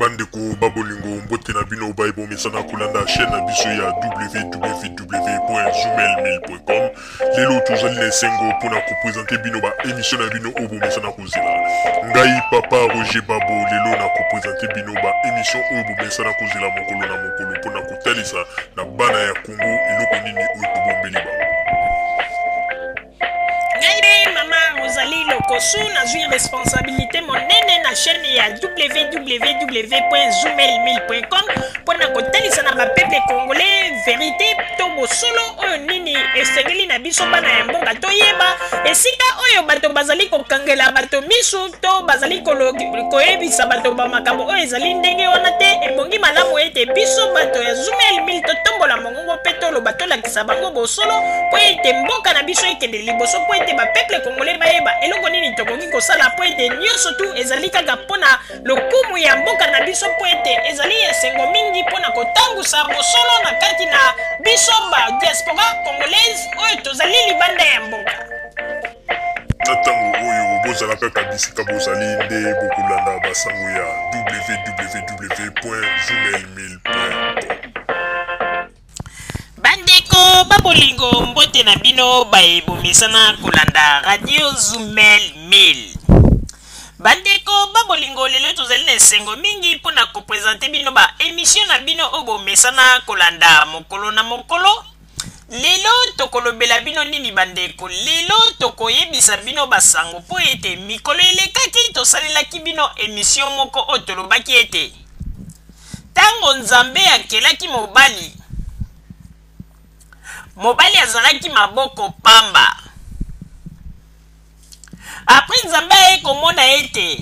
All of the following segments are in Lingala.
Bandeko ba bolingo, mbote na bino baye bomesana kolanda chaîne na biso ya www.zoomail1000.com. Lelo tozali na esengo mpona kopresente bino ba émission na bino oyo bomesana kozela. Ngai papa Roger Babo lelo na kopresente bino ba émission oyo bomesana kozela mokolo na mokolo mpona kotalisa na bana ya Congo eloko nini oyo tobombeli bango. Ngai mpe mama Rosalie Lokosu nazwi responsabilité monene na chaîne ya www.zoomail1000.com mpo na kotalisa na bapeuple congolais verité to bosolo oyo nini esengeli na biso bana ya mboka toyeba esika oyo bato bazali kokangela bato misu to bazali koyebisa bato ba makambo oyo ezali ndenge wana te. Ebongi malamu ete biso bato ya Zoomail 1000 totombola mongongo mpe toloba, tolakisa bango bosolo mpo ete mboka na biso ekende liboso, mpo ete bapeuple congolais bayeba eloko nini tokoki kosala, mpo ete nyonso tu ezali kaka mpo na lokumu ya mboka na biso, mpo ete ezali esengo mingi mpo na kotangusa bosolo na kati na biso ba diaspora congolaise oyo tozali libanda ya mboka. Na ntango oyo bozala kaka bisika bozali nde bokolanda basango ya www.zoomail1000.com. Bandeko ba bolingo, mbote na bino baye bomesana kolanda radio Zumel 1000. Bandeko ba bolingo, lelo tozali na esengo mingi mpo na kopresente bino ba emission na bino oyo bomesana kolanda mokolo na mokolo. Lelo tokolobela bino nini bandeko? Lelo tokoyebisa bino basango mpo ete mikolo elekaki tosalelaki bino emission moko oyo tolobaki ete ntango Nzambe akelaki mobali, mobali azalaki maboko pamba. Apres Nzambe aye komona ete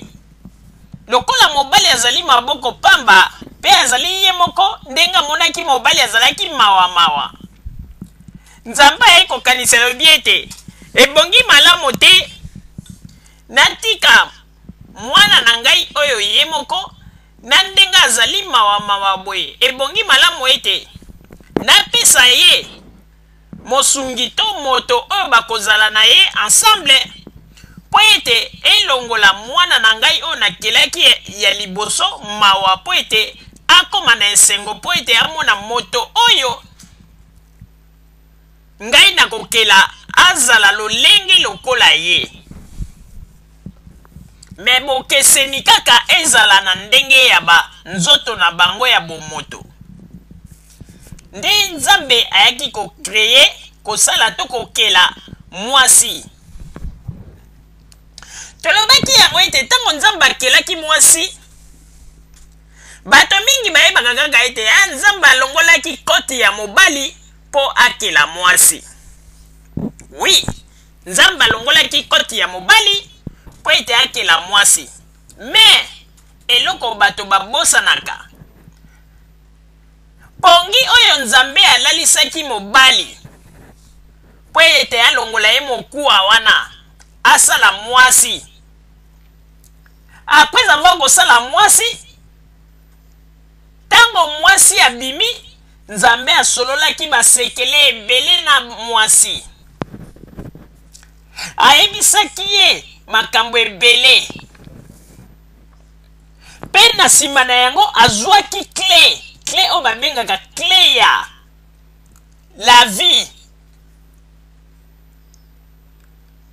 lokola mobali azali maboko pamba mpe azali ye moko, ndenge amonaki mobali azalaki mawa mawa, Nzambe aye kokanisa, alobi ete ebongi malamu te natika mwana na ngai oyo ye moko na ndenge azali mawa mawa boye. Ebongi malamu ete napesa ye mosungi to moto oyo bakozala na ye ensemble, mpo ete elongola mwana na ngai oyo nakelaki ya liboso mawa, mpo ete akoma na esengo, mpo ete amona moto oyo ngai nakokela azala lolenge lokola ye. Me bokeseni kaka ezala na ndenge ya ba nzoto na bango ya bomoto. Nde Nzambe ayaki ko créer, kosala to kokela mwasi. Tolobaki yango ete ntango Nzambe akelaki mwasi, bato mingi bayebaka kaka ete ah, Nzambe alongolaki kote ya mobali mpo akela mwasi. Oui, Nzambe alongolaki kote ya mobali mpo ete akela mwasi. Me eloko bato babosanaka, pongi oyo Nzambe alalisaki mobali mpo ete alongola ye mokuwa wana asala mwasi, apres avoir kosala mwasi, ntango mwasi abimi, Nzambe asololaki basekele ebele na mwasi, ayebisaki ye makambo ebele, mpe na nsima na yango azwaki cle, cle oyo babengaka cle ya la vie,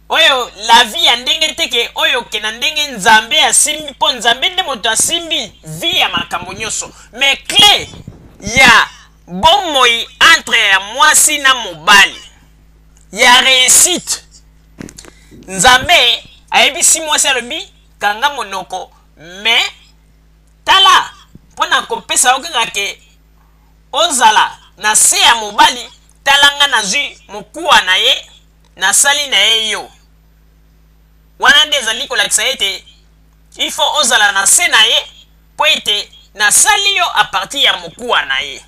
oyo la vie ya ndenge te ke oyo ke na ndenge Nzambe asimbi, mpo Nzambe nde moto asimbi vie ya makambo nyonso, mais cle ya bomoi entre ya mwasi na mobali ya réussite. Nzambe ayebisi mwasi, alobi kanga monoko, mais tala mpo na kopesa yo kaka ke ozala na se ya mobali, tala nga nazwi mokuwa na ye, nasali na ye yo. Wana nde ezali kolakisa ete il faut ozala na se na ye, mpo ete nasali yo a partir ya mokuwa na ye.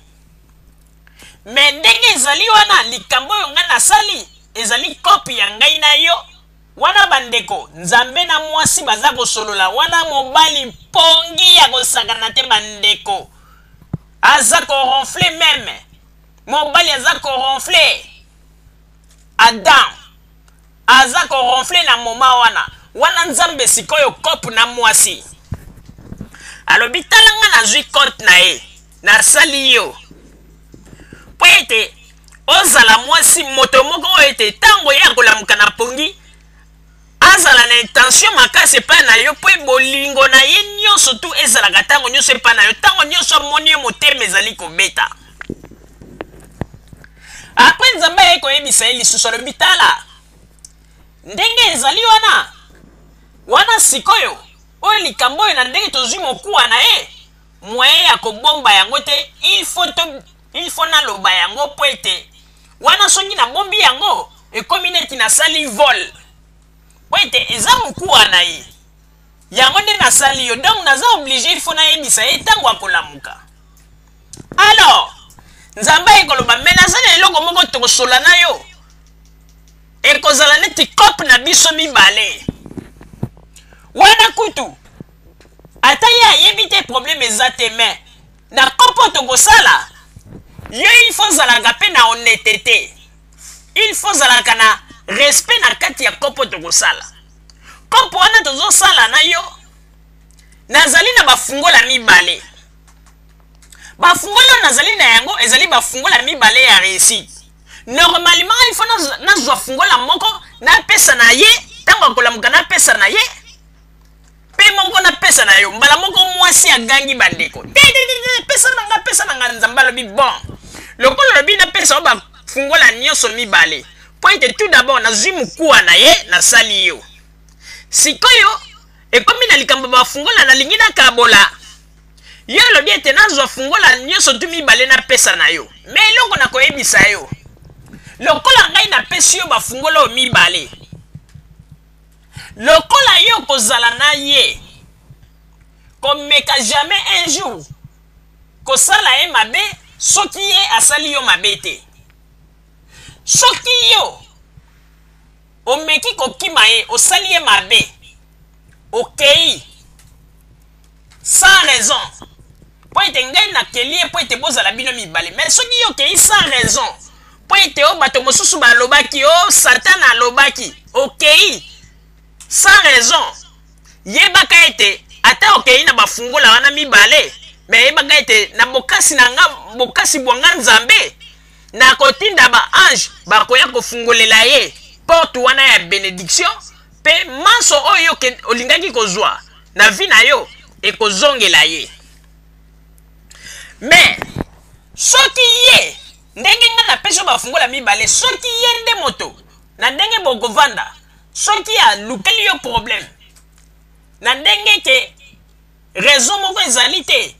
Me ndenge ezali wana, likambo oyo ngai nasali ezali kopi ya ngai na yo. Wana bandeko, Nzambe na mwasi baza kosolola wana, mobali pongi ya kosakana te bandeko, aza koronfle meme, mobali aza koronfle, Adam aza koronfle na moma wana. Wana Nzambe sikoyo kope na mwasi. Alobi tala nga nazwi compte na ye, nasali yo mpo ete ozala mwasi moto moko oyo ete ntango ye akolamuka na pongi azala na intention makasi epai na yo, mpo bolingo na ye nyonso tu ezalaka ntango nyonso epai na yo. Ntango nyonso amoni yo, motema ezali kobeta. Apres Nzambe aye koyebisa ye lisusu, alobi tala ndenge ezali wana wana sikoyo, oyo likambo oyo na ndenge tozwi mokuwa na ye, moyen ya kobomba yango te, il faut naloba yango, mpo ete wana soki nabombi yango ekomi neti nasali vol, mpo ete eza mokuwa na ye, yango nde nasali yo. Donc naza obligé, il faut nayebisa ye ntango akolamuka. Alors Nzambe aye koloba, me naza na eloko moko tokosola na yo, ekozala neti cope na biso mibale wana. Kutu ata ye ayebi te, problème eza te, me na cope oyo tokosala yo, il faut ozalaka mpe na honnêteté, il faut ozalaka na respect na kati ya cope oyo tokosala. Cope wana tozosala na yo, nazali na bafungola mibale. Bafungola oyo nazali na yango ezali bafungola mibale ya réussite. Normalement il faut nazwa fungola moko napesa na ye ntango akolamuka, napesa na ye mpe moko napesa na yo. Mbala moko mwasi agangi, bandeko, te te te, pesa na nga, pesa na nga. Nzambe alobi, bon, lokola olobi napesa yo bafungola nyonso mibale, mpo ete tout d'abord nazwi mokuwa na ye, nasali yo, sikoyo ekomi na likambo bafungola, nalingi nakabola. Yo olobi ete nazwa fungola nyonso tu mibale napesa na yo, me eloko nakoyebisa yo, lokola ngai napesi yo bafungola oyo mibale, lokola yo kozala na ye, komeka jamais un jour kosala ye mabe soki ye asali yo mabe te. Soki yo omeki kokima ye, osali ye mabe, okei sans raison, mpo ete ngai nakeli ye mpo ete bozala bino mibale, mais soki yo okei sans raison, mpo ete oyo bato mosusu balobaki, o Satan alobaki, okei sans raison, yebaka ete ata okei na bafungola wana mibale, me yebaka ete na bokasi na nga, bokasi bwa nga Nzambe, nakotinda baange bakoya kofungolela ye porte wana ya benediction, mpe manso oyo olingaki kozwa na vie na yo ekozongela ye. Me soki ye, ndenge ngai napesi yo bafungola mibale, soki ye nde moto na ndenge bokovanda, soki alukeli yo problème na ndenge ke raison moko ezali te,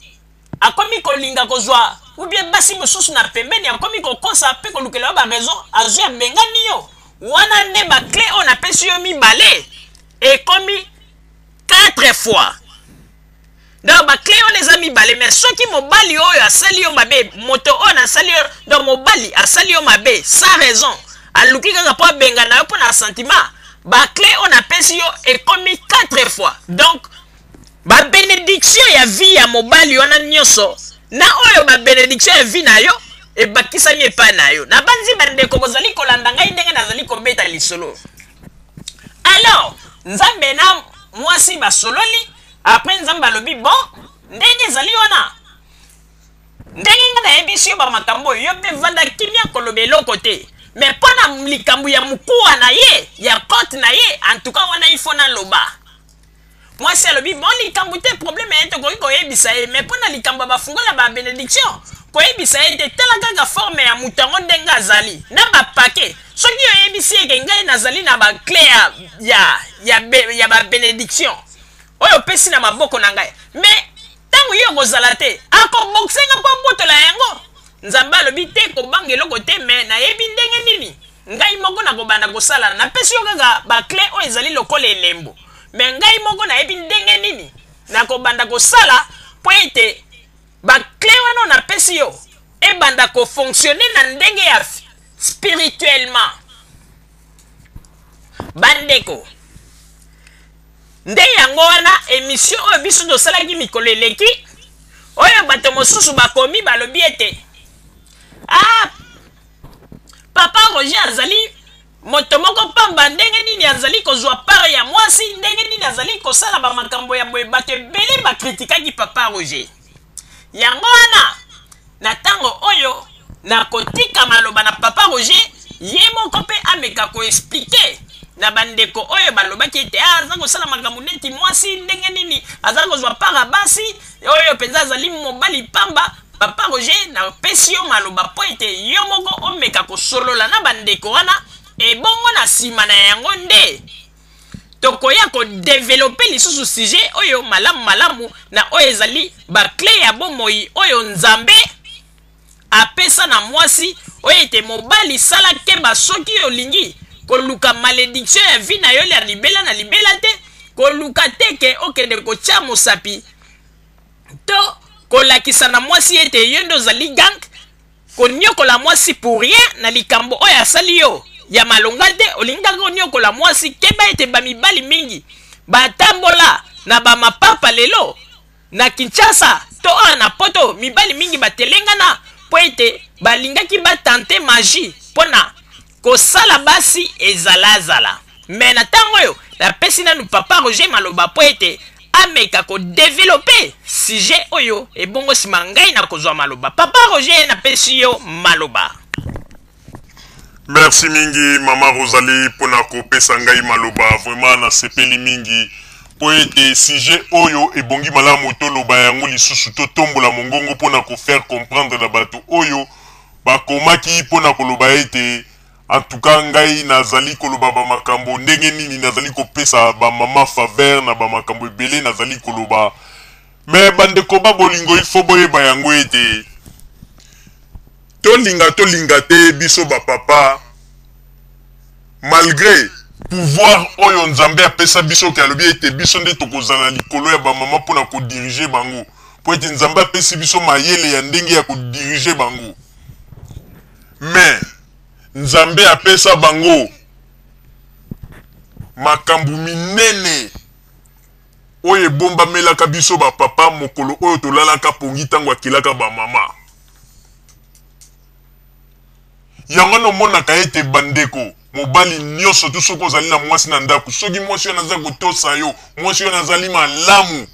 akomi kolinga kozwa ou bien basi mosusu na pembeni, akomi kokosa mpe kolukela yo baraison, azwi abengani yo, wana nde baclé oyo napesi yo mibale ekomi 4 fois. Donc baclé wana eza mibale, mais soki mobali oyo asali yo mabe, moto oyo nasali yo, donc mobali asali yo mabe sans raison, aluki kaka mpo abengana yo mpo na sentiment, baclé oyo napesi yo ekomi 4 fois. Donc babénédiction ya vie ya mobali wana nyonso na oyo babénédiction ya vie na yo ebakisami epai na yo. Nabanzi bandeko bozali kolanda ngai ndenge nazali kobeta lisolo. Alors Nzambe na mwasi basololi. Apres Nzambe alobi, bon, ndenge ezali wana, ndenge ngai nayebisi yo bamakambo oyo, yo mpe vanda kimia, koloba eloko te. Me mpo na likambo ya mokuwa na ye, ya cote na ye, en tout cas wana il faut naloba. Mwasi alobi, bon, likambo te, problème ye tokoki koyebisa ye, me mpo na likambo ya bafungola ba bénédiction, koyebisa ye te. Tala kaka forme ya moto yango ndenge azali na bapake, soki oyebisi eke ngai nazali na baclé ya babénédiction oyo opesi na maboko na ngai, me ntango ye okozala te, akobokise nga mpo abotola yango. Nzambe alobi te, kobanga eloko te, me nayebi ndenge nini ngai moko nakobanda kosala. Napesi yo kaka baclé oyo ezali lokola elembo, me ngai moko nayebi ndenge nini nakobanda kosala mpo ete baclé wana oyo napesi yo ebanda kofonctionne na ndenge ya spirituellement. Bandeko, nde yango wana émission oyo biso tosalaki mikolo eleki, oyo bato mosusu bakomi, balobi ete ah, papa Roger azali Moto moko pamba, ndenge nini azali kozwa part ya mwasi, ndenge nini azali kosala ba makambo ya boye. Bato ebele ba kritikaki papa Roger. Yango wana na tango oyo nakotika maloba na papa Roger, ye moko mpe ameka ko expliquer na bandeko oyo balobaki ete ah, aza kosala makambo neti mwasi, ndenge nini aza kozwa part ya basi, oyo mpenza azali mobali pamba. Papa Roger, napesi yo maloba mpo ete yo moko omeka kosolola na bandeko wana, ebongo na nsima na yango nde tokoya kodevelope lisusu sujet oyo malamu malamu na oyo ezali bakle ya bomoi oyo Nzambe apesa na mwasi, oyo ete mobali sala keba soki olingi koluka malediction ya vie na yo ya libela na libela te, koluka te ke okende kotya mosapi to kolakisa na mwasi ete yo nde ozali gang, konyokola mwasi pour rien na likambo oyo asali yo ya malonga te. Olingi kaka konyokola mwasi, keba ete bamibali mingi batambola na bamapapa lelo na Kinshasa to awa na poto, mibali mingi batelengana mpo ete balingaki batante magie mpo na kosala basi ezalazala. Me na ntango oyo napesi nanu papa Roger maloba mpo ete ameka kodevelope sujet oyo, ebongo nsima ngai nakozwa maloba. Papa Roger, napesi yo maloba. Merci mingi mama Rosalie mpona kopesa ngai maloba. Vraiment nasepeli mingi mpo ete sujet oyo ebongi malamu toloba yango lisusu, totombola mongongo mpona kofaire comprendre na bato oyo bakomaki mpona koloba ete en tout cas ngai nazali koloba ba makambo ndenge nini, nazali kopesa ba mama faveur na ba makambo ebele nazali koloba. Me bandeko ba bolingo, il faut boyeba yango ete tolinga tolinga te, biso bapapa, malgré pouvoir oyo Nzambe apesa biso, ke alobi ete biso nde tokozala likolo ya bamama mpona kodirige bango, mpo ete Nzambe apesi biso mayele ya ndenge ya kodirige bango, me Nzambe apesa bango makambo minene oyo ebombamelaka biso bapapa mokolo oyo tolalaka pongi ntango akelaka bamama. Yango wana omonaka ete bandeko mobali nyonso tu, soki ozali na mwasi na ndako, soki mwasi wana aza kotosa yo, mwasi wana azali malamu,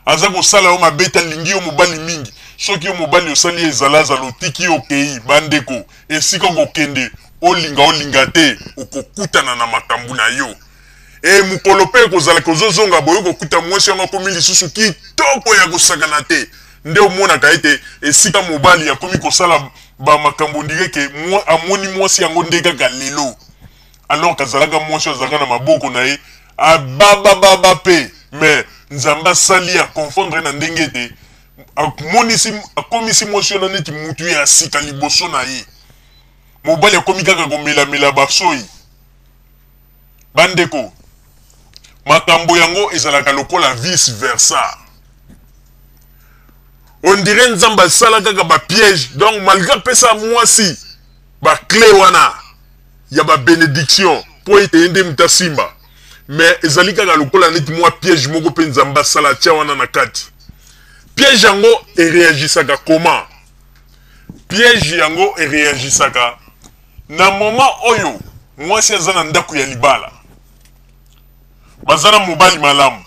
aza kosala yo mabe te, alingi yo mobali mingi, soki yo mobali osali ezalazala, otiki yo okei, bandeko, esika okokende, olinga olinga te, okokutana na makambo na yo. E mokolo mpe ekozalaka ozozonga boye, okokuta mwasi yango akomi lisusu kitoko ya kosakana te. Nde omonaka ete esika mobali akomi kosala bamakambo ndike ke amoni mwasi yango nde kaka lelo, alors kazalaka mwasi oyo azalaka na maboko na ye ababababa mpe, mais Nzambe asali ya confondre na ndenge ete amonisi, akomisi mwasi wana neti mutu ya sika liboso na ye. Mobali akomi kaka komelamela basoi. Bandeko, makambo yango ezalaka lokola vice versa. On dirait Nzambe asala kaka ba piège. Donc malgré apesa mwasi ba clé wana ya ba bénédiction mpo ete ye nde moto asimba, mais ezali kaka lokola neti mwa piège moko mpe Nzambe asala atia wana na kati. Piège yango ereagisaka comment? Piège yango ereagisaka na moment oyo mwasi aza na ndako ya libala, baza na mobali malamu.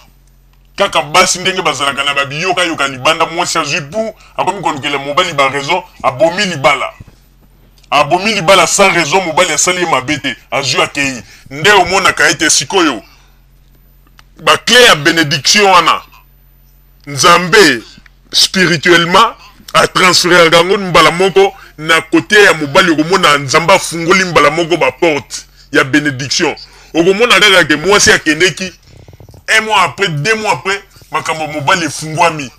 Kaka basi ndenge bazalaka na babiyokayoka libanda, mwasi azwi pu akomi kolukela mobali ba raison, abomi libala, abomi libala sans raison, mobali asali ye mabe te, azwi akei. Nde omonaka ete sikoyo bakle ya benediction wana Nzambe spirituellement atransferaka yango mbala moko na kote ya mobali. Okomona Nzambe afungoli mbala moko baporte ya benediction. Okomona kaka ke mwasi akendeki, un mois après, 2 mois après, makambo ya mobali efungwami.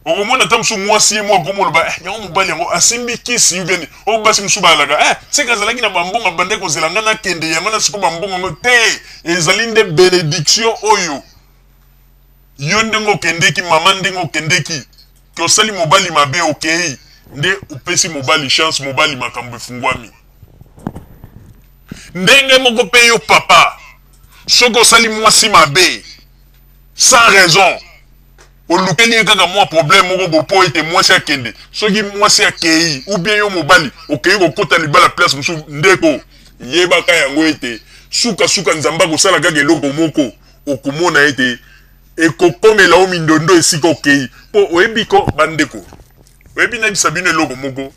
Okomona ata mosusu mwasi ye moko akomoloba eh, yango mobali yango asimbi kisi ubeni. Oyo basi mosusu balaka eh, seke azalaki na bambongo, abandaki kozela ngai nakende, yango na sikoyo bambongo yango te. Ezali nde benediction oyo yo ndenge okendeki, mama, ndenge okendeki ke osali mobali mabe, okei nde opesi mobali chance, mobali makambo efungwami. Ndenge moko mpe yo papa, soki osali mwasi mabe sans raison, olukeli ye kaka mwa problème moko bo mpo ete mwasi akende, soki mwasi akei ou bien yo mobali okei kokota libala place mosusu, ndeko, Yebaka yango ete sukasuka Nzambe akosala kaka eloko moko, okomona ete ekokomela yo mindondo esika okei. Mpo oyebi ko, bandeko, oyebi nayebisa bino eloko moko,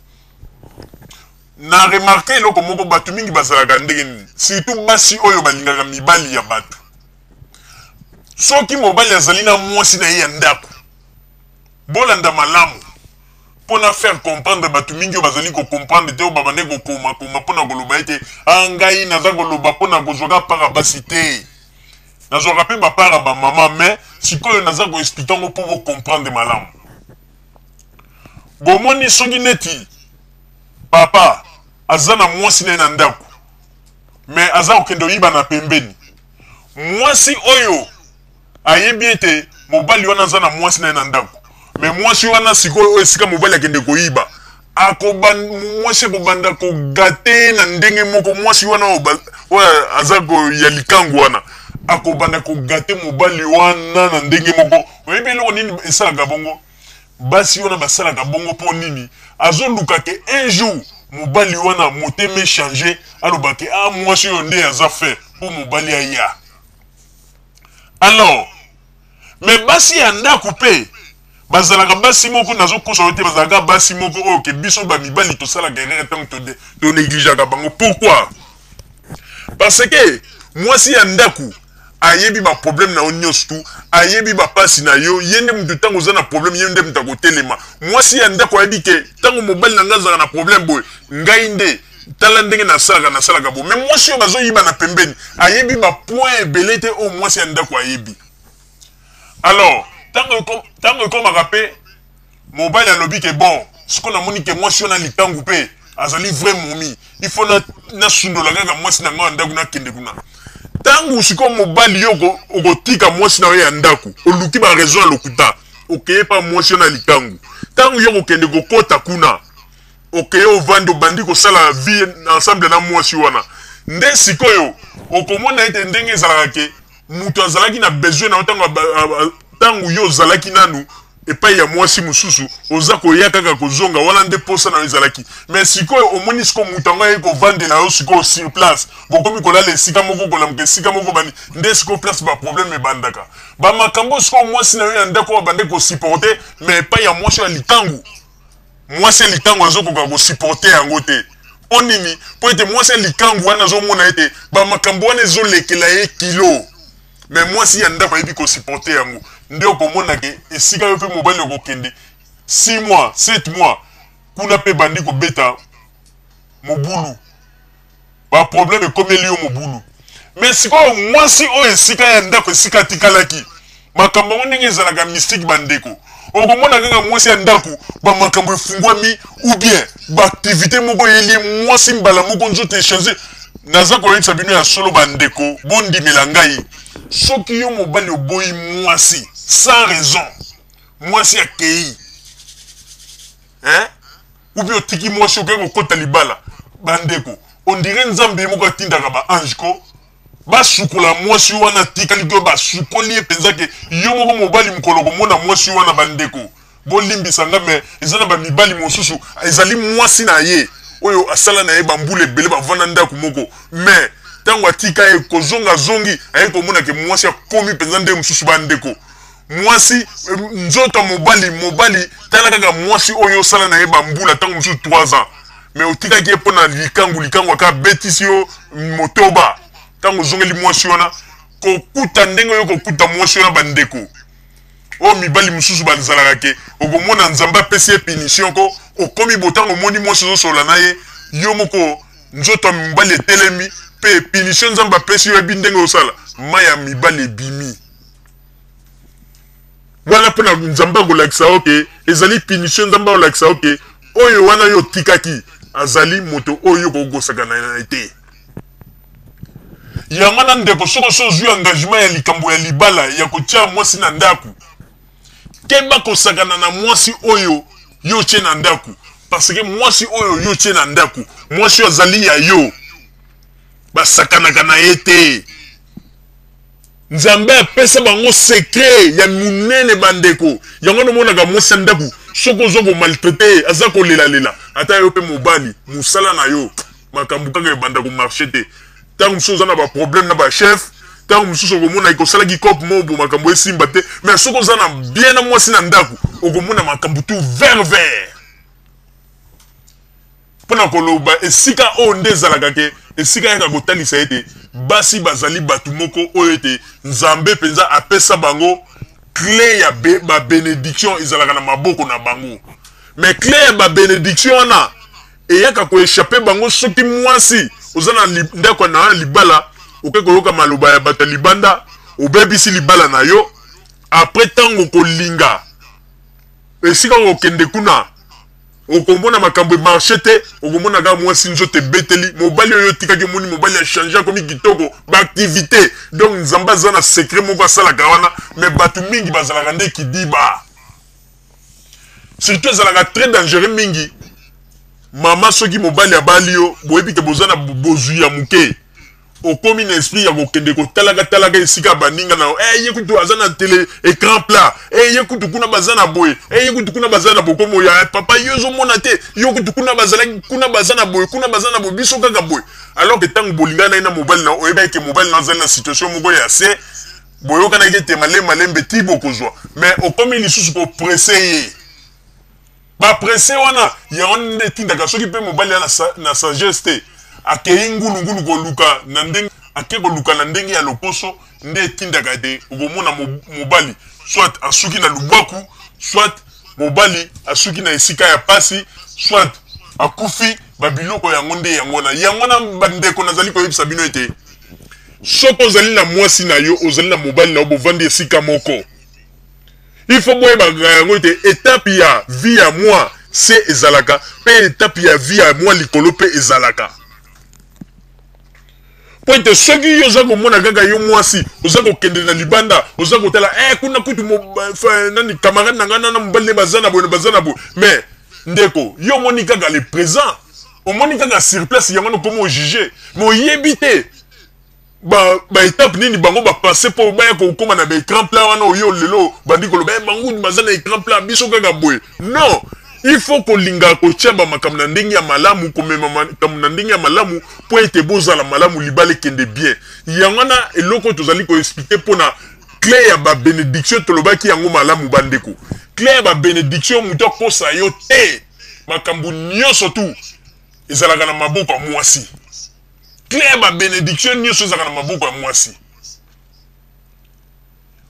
na remarke eloko moko, bato mingi bazalaka ndenge nini, surtout basi oyo balingaka mibali ya bato. Soki mobali azali na mwasi na ye ya ndako, bolanda malamu mpo na faire comprendre bato mingi oyo bazali ko comprendre te, oyo babandaki kokoma koma mpo na koloba ete ah, ngai naza koloba mpo na kozwaka part ya basi te, nazwaka mpe ba part ya ba mama, mais sikoyo naza ko expliquer yango mpo bo comprendre malamu. Bomoni, soki neti papa aza na mwasi na ye na ndako, mais aza kokende oyiba na pembeni, mwasi oyo ayebi ete mobali wana aza na mwasi na ye na ndako, me mwasi wana sikoyo oyo esika mobali akende koyiba, mwasi akobanda kogate na ndenge moko. Mwasi wana oyo aza ya likangu wana akobanda kogate mobali wana na ndenge moko. Oyebi eloko nini esalaka bongo? Basi wana basalaka bongo mpo nini? Azoluka ke un jour mobali wana motema echange, aloba ke ah, mwasi oyo nde aza fait mpo mobali aya. Alors, mais basi ya ndako mpe bazalaka basi moko, nazokosa yo te, bazalaka basi moko oyo ke biso bamibali tosalaka erreur ntango tonegligeaka bango. Pourquoi? Parce que mwasi ya ndako ayebi ba problème na yo nyonso tu, ayebi bapasi na yo. Ye nde motu ntango oza na problème, ye nde moto akotelema. Mwasi ya ndako ayebi ke ntango mobali na ngai azalaka na problème boye, ngai nde tala ndenge nasalaka, nasalaka boye. Mais mwasi oyo bazoyiba na pembeni ayebi ba point ebele te oyo mwasi ya ndako ayebi. Alors ntango ekomaka mpe mobali alobi ke bon, sikoyo namoni ke mwasi wana likangu mpe azali vrai momi, il faut nasundola kaka mwasi na ngai ya ndako, nakende kuna. Ntango sikoyo mobali yo okotika mwasi na yo ya ndako, oluki ba raison ya lokuta, okeye pa mwasi wana likangu. Ntango yo okokende kokota kuna, okeye ovandi, obandi kosala vie ensemble na mwasi wana, nde sikoyo okomona ete ndenge ezalaka ke moto azalaki na besoin na yo ntango yo ozalaki nanu epai ya mwasi mosusu, oza koya kaka kozonga wana nde posa na yo ezalaki. Mais sikoyo omoni sikoyo moto yango ayei kovandela yo sikoyo sur place, bokomi kolala esika moko, kolamuka esika moko, bani nde sikoyo place ba problème ebandaka, bamakambo sikoyo mwasi na yo ya ndako oyo abandaki kosupporte, mais epai ya mwasi oyo ya likangu, mwasi ya likangu azokoka kosupporte yango te. Mpo nini? Mpo ete mwasi ya likangu wana azomona ete bamakambo wana ezolekela ye kilo, mais mwasi ya ndako ayebi kosupporte yango. Nde okomona ke esika yo mpe mobali okokende 6 mois, 7 mois kuna mpe bandi kobeta mobulu, ba problème ekomeli yo mobulu. Mais sikoyo mwasi oyo esika ya ndako esika atikalaki, makambo yango ndenge ezalaka mystique bandeko, okomona kaka mwasi ya ndako bamakambo efungwami ou bien baaktivité moko eyeli mwasi mbala moko nzoto echange. Naza koyebisa bino ya solo bandeko, bondimela ngai, soki yo mobali oboyi mwasi sans raison, mwasi akei, hein? Ou bien otiki mwasi okei kokota libala, bandeko, on dirait Nzambe ye moko atindaka ba ange ko basukola mwasi wana atikali to basukoli ye mpenza ke yo moko mobali mokolo komona mwasi wana. Bandeko, bolimbisa nga, me eza na bamibali mosusu ezali mwasi na ye oyo asala na ye bambula ebele, bavanda ndako moko, me ntango atika ye kozonga azongi, aye komona ke mwasi akomi mpenza nde mosusu. Bandeko, mwasi nzoto ya mobali, mobali tala kaka mwasi oyo osala na ye bambula ntango mosusu 3 ans, me otikaki ye mpo na likangu, likangu aka abetisi yo motoba. Ntango ozongeli mwasi wana, kokuta ndenge oyo kokuta mwasi wana, bandeko, oyo mibali mosusu bazalaka ke okomona Nzambe apesi ye punition ko okomi botango omoni mwasi ozosolola na ye, yo moko nzoto ya mobali etelemi, mpe punition Nzambe apesi yo, yebi ndenge osala, mai ya mibali ebimi wana mpo na Nzambe akolakisa yo ke ezali punition. Nzambe akolakisa yo ke oyo wana yo otikaki azali moto oyo okokosaka na ye te. Yango wana ndeko, soki osi ozwi engagement ya likambo ya libala ya kotia mwasi na ndako, keba kosakana na mwasi oyo yo otie na ndako, parce que mwasi oyo yo otie na ndako, mwasi oyo azali ya yo, basakanaka na ye te. Nzambe apesa bango secret ya monene bandeko. Yango wana omonaka mwasi ya ndako, soki oza komaltraite ye, aza kolelalela. Ata yo mpe mobali, mosala na yo. Makambo kaka ebanda ko marcher te. Tango mosusu oza na ba problème na ba chef, tango mosusu okomona ekosalaki cope moko bo makambo esimba te, mais soki oza na bien na mwasi na ndako, okomona makambo tout vert vert. Mpo na koloba esika oyo nde ezalaka ke esika yaka kotalisa ete basi bazali bato moko oyo ete Nzambe mpenza apesa bango cle ya ba benediction ezalaka na maboko na bango. Mais cle ya ba benediction wana eyaka ko echapper bango soki mwasi oza na ndako na yo ya libala, oke koyoka maloba ya bato ya libanda, obebisi libala na yo. Après ntango kolinga esika okokende kuna, okomona makambo emarche te, okomona kaka mwasi nzoto ebeteli mobali oyo otikaki, omoni mobali achange, akomi kitoko, baactivité. Donc Nzambe aza na secret moko asalaka wana, mais bato mingi bazalaka nde kidiba. Surtout ezalaka très dangereux mingi mama, soki mobali abali yo, boyebi ke boza na bozwi ya moke, okomi na esprit ya kokende kotalaka talaka esika baninga na yo. Ye kutu aza na tele écran plat, ye kutu kuna baza na boye, ye kutu kuna baza na bokomo ya papa, yo ozomona te, yo kutu kuna bazalaki, kuna baza na boye, kuna baza na boye, biso kaka boye. Alors que ntango bolingana ye na mobali na, oyebaki ke mobali na azali na situation moko ya se, boyokanaki ete malembe malembe ti bokozwa, mais okomi lisusu kopresse ye. Bapresse wana yango nde etindaka soki mpe mobali ya na sagesse te, akei ngulungulu koluka na ndenge ake koluka na ndenge ya lokoso, nde etindaka ete okomona mobali soit asuki na lubwaku, soit mobali asuki na esika ya pasi, soit akufi. Babiloko yango nde yango wana, yango wana bandeko, nazali koyebisa bino ete soki ozali na mwasi na yo, ozali na mobali na yo, bovandi esika moko, il faut boyebaka yango ete etape ya vie ya mwa se ezalaka mpe etape ya vie ya mwa likolo mpe ezalaka. Mpo ete soki yo oza komona kaka yo mwasi oza kokende na libanda, oza kotala kuna kutu nani camarade na ngai na mobali ne baza na boye, baza na boye, mais ndeko, yo omoni kaka le présent, omoni kaka sur place, yango wana okoma ojuge, mais oyebi te ba étape nini bango bapasse mpo baya kokóma na baécran plat wana. Oyo lelo bandi koloba bango baza na écran plat, biso kaka boye. Non, il faut kolinga kotia bamakambo na ndenge ya malamu, komema makambo na ndenge ya malamu mpo ete bozala malamu, libala ekende bien. Yango wana eloko oyo tozali koexpliquer mpona clé ya babénédiction, tolobaki yango malamu bandeko. Clé ya babénédiction, moto akosa yo te, makambo nyonso tu ezalaka na maboko ya mwasi. Clé ya babénédiction nyonso ezalaka na maboko ya mwasi.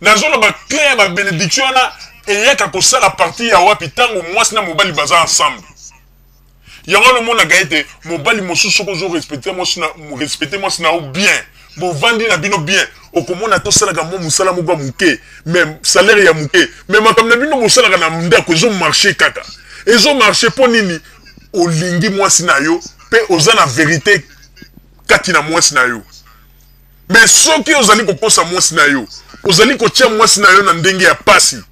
Nazoloba clé ya babénédiction wana eyaka kosala partie ya wapi? Ntango mwasi na mobali baza ensemble. Yango wana omonaka ete mobali mosusu, soki ozorespecte mwasi na, respecte mwasi na yo bien, bovandi na bino bien, okomona tosalaka mwa mosala moko ya moke, mais salaire ya moke, mais makambo na bino bosalaka na ndako ezomarche kaka, ezomarche. Mpo nini? Olingi mwasi na yo mpe oza na vérité kati na mwasi na yo. Mais soki ozali kokosa mwasi na yo, ozali kotia mwasi na yo na ndenge ya pasi,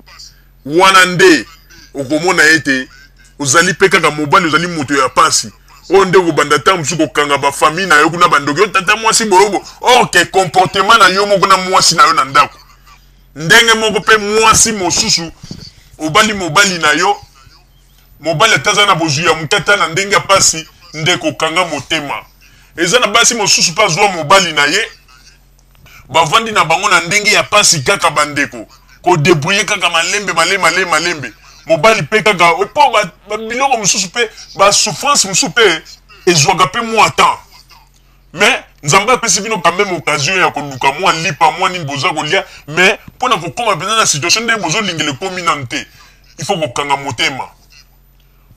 wana nde okomona ete ozali mpe kaka mobali, ozali moto ya pasi oyo nde okobanda ntango mosusu kokanga bafamille na yo kuna, bandoki yo, tata mwasi boyobo, or que comportement na yo moko na mwasi na yo na ndako ndenge moko. Mpe mwasi mosusu, obali mobali na yo, mobali ata aza na bozwi ya moke, ata na ndenge ya pasi, nde kokanga motema. Eza na basi mosusu mpe azwa mobali na ye, bavandi na bango na ndenge ya pasi kaka, bandeko, kodébrouiller kaka malembe malembe malembe malembe, mobali mpe kaka mpo biloko mosusu mpe basouffrance mosusu mpe ezwaka mpe mwa temps. Mais Nzambe apesi bino quand même occasion ya koluka mwa lipa, mwa nini boza kolia, mais mpona kokóma mpenza na situation nde bozolingela, ekomi nanu te. Il faut kokanga motema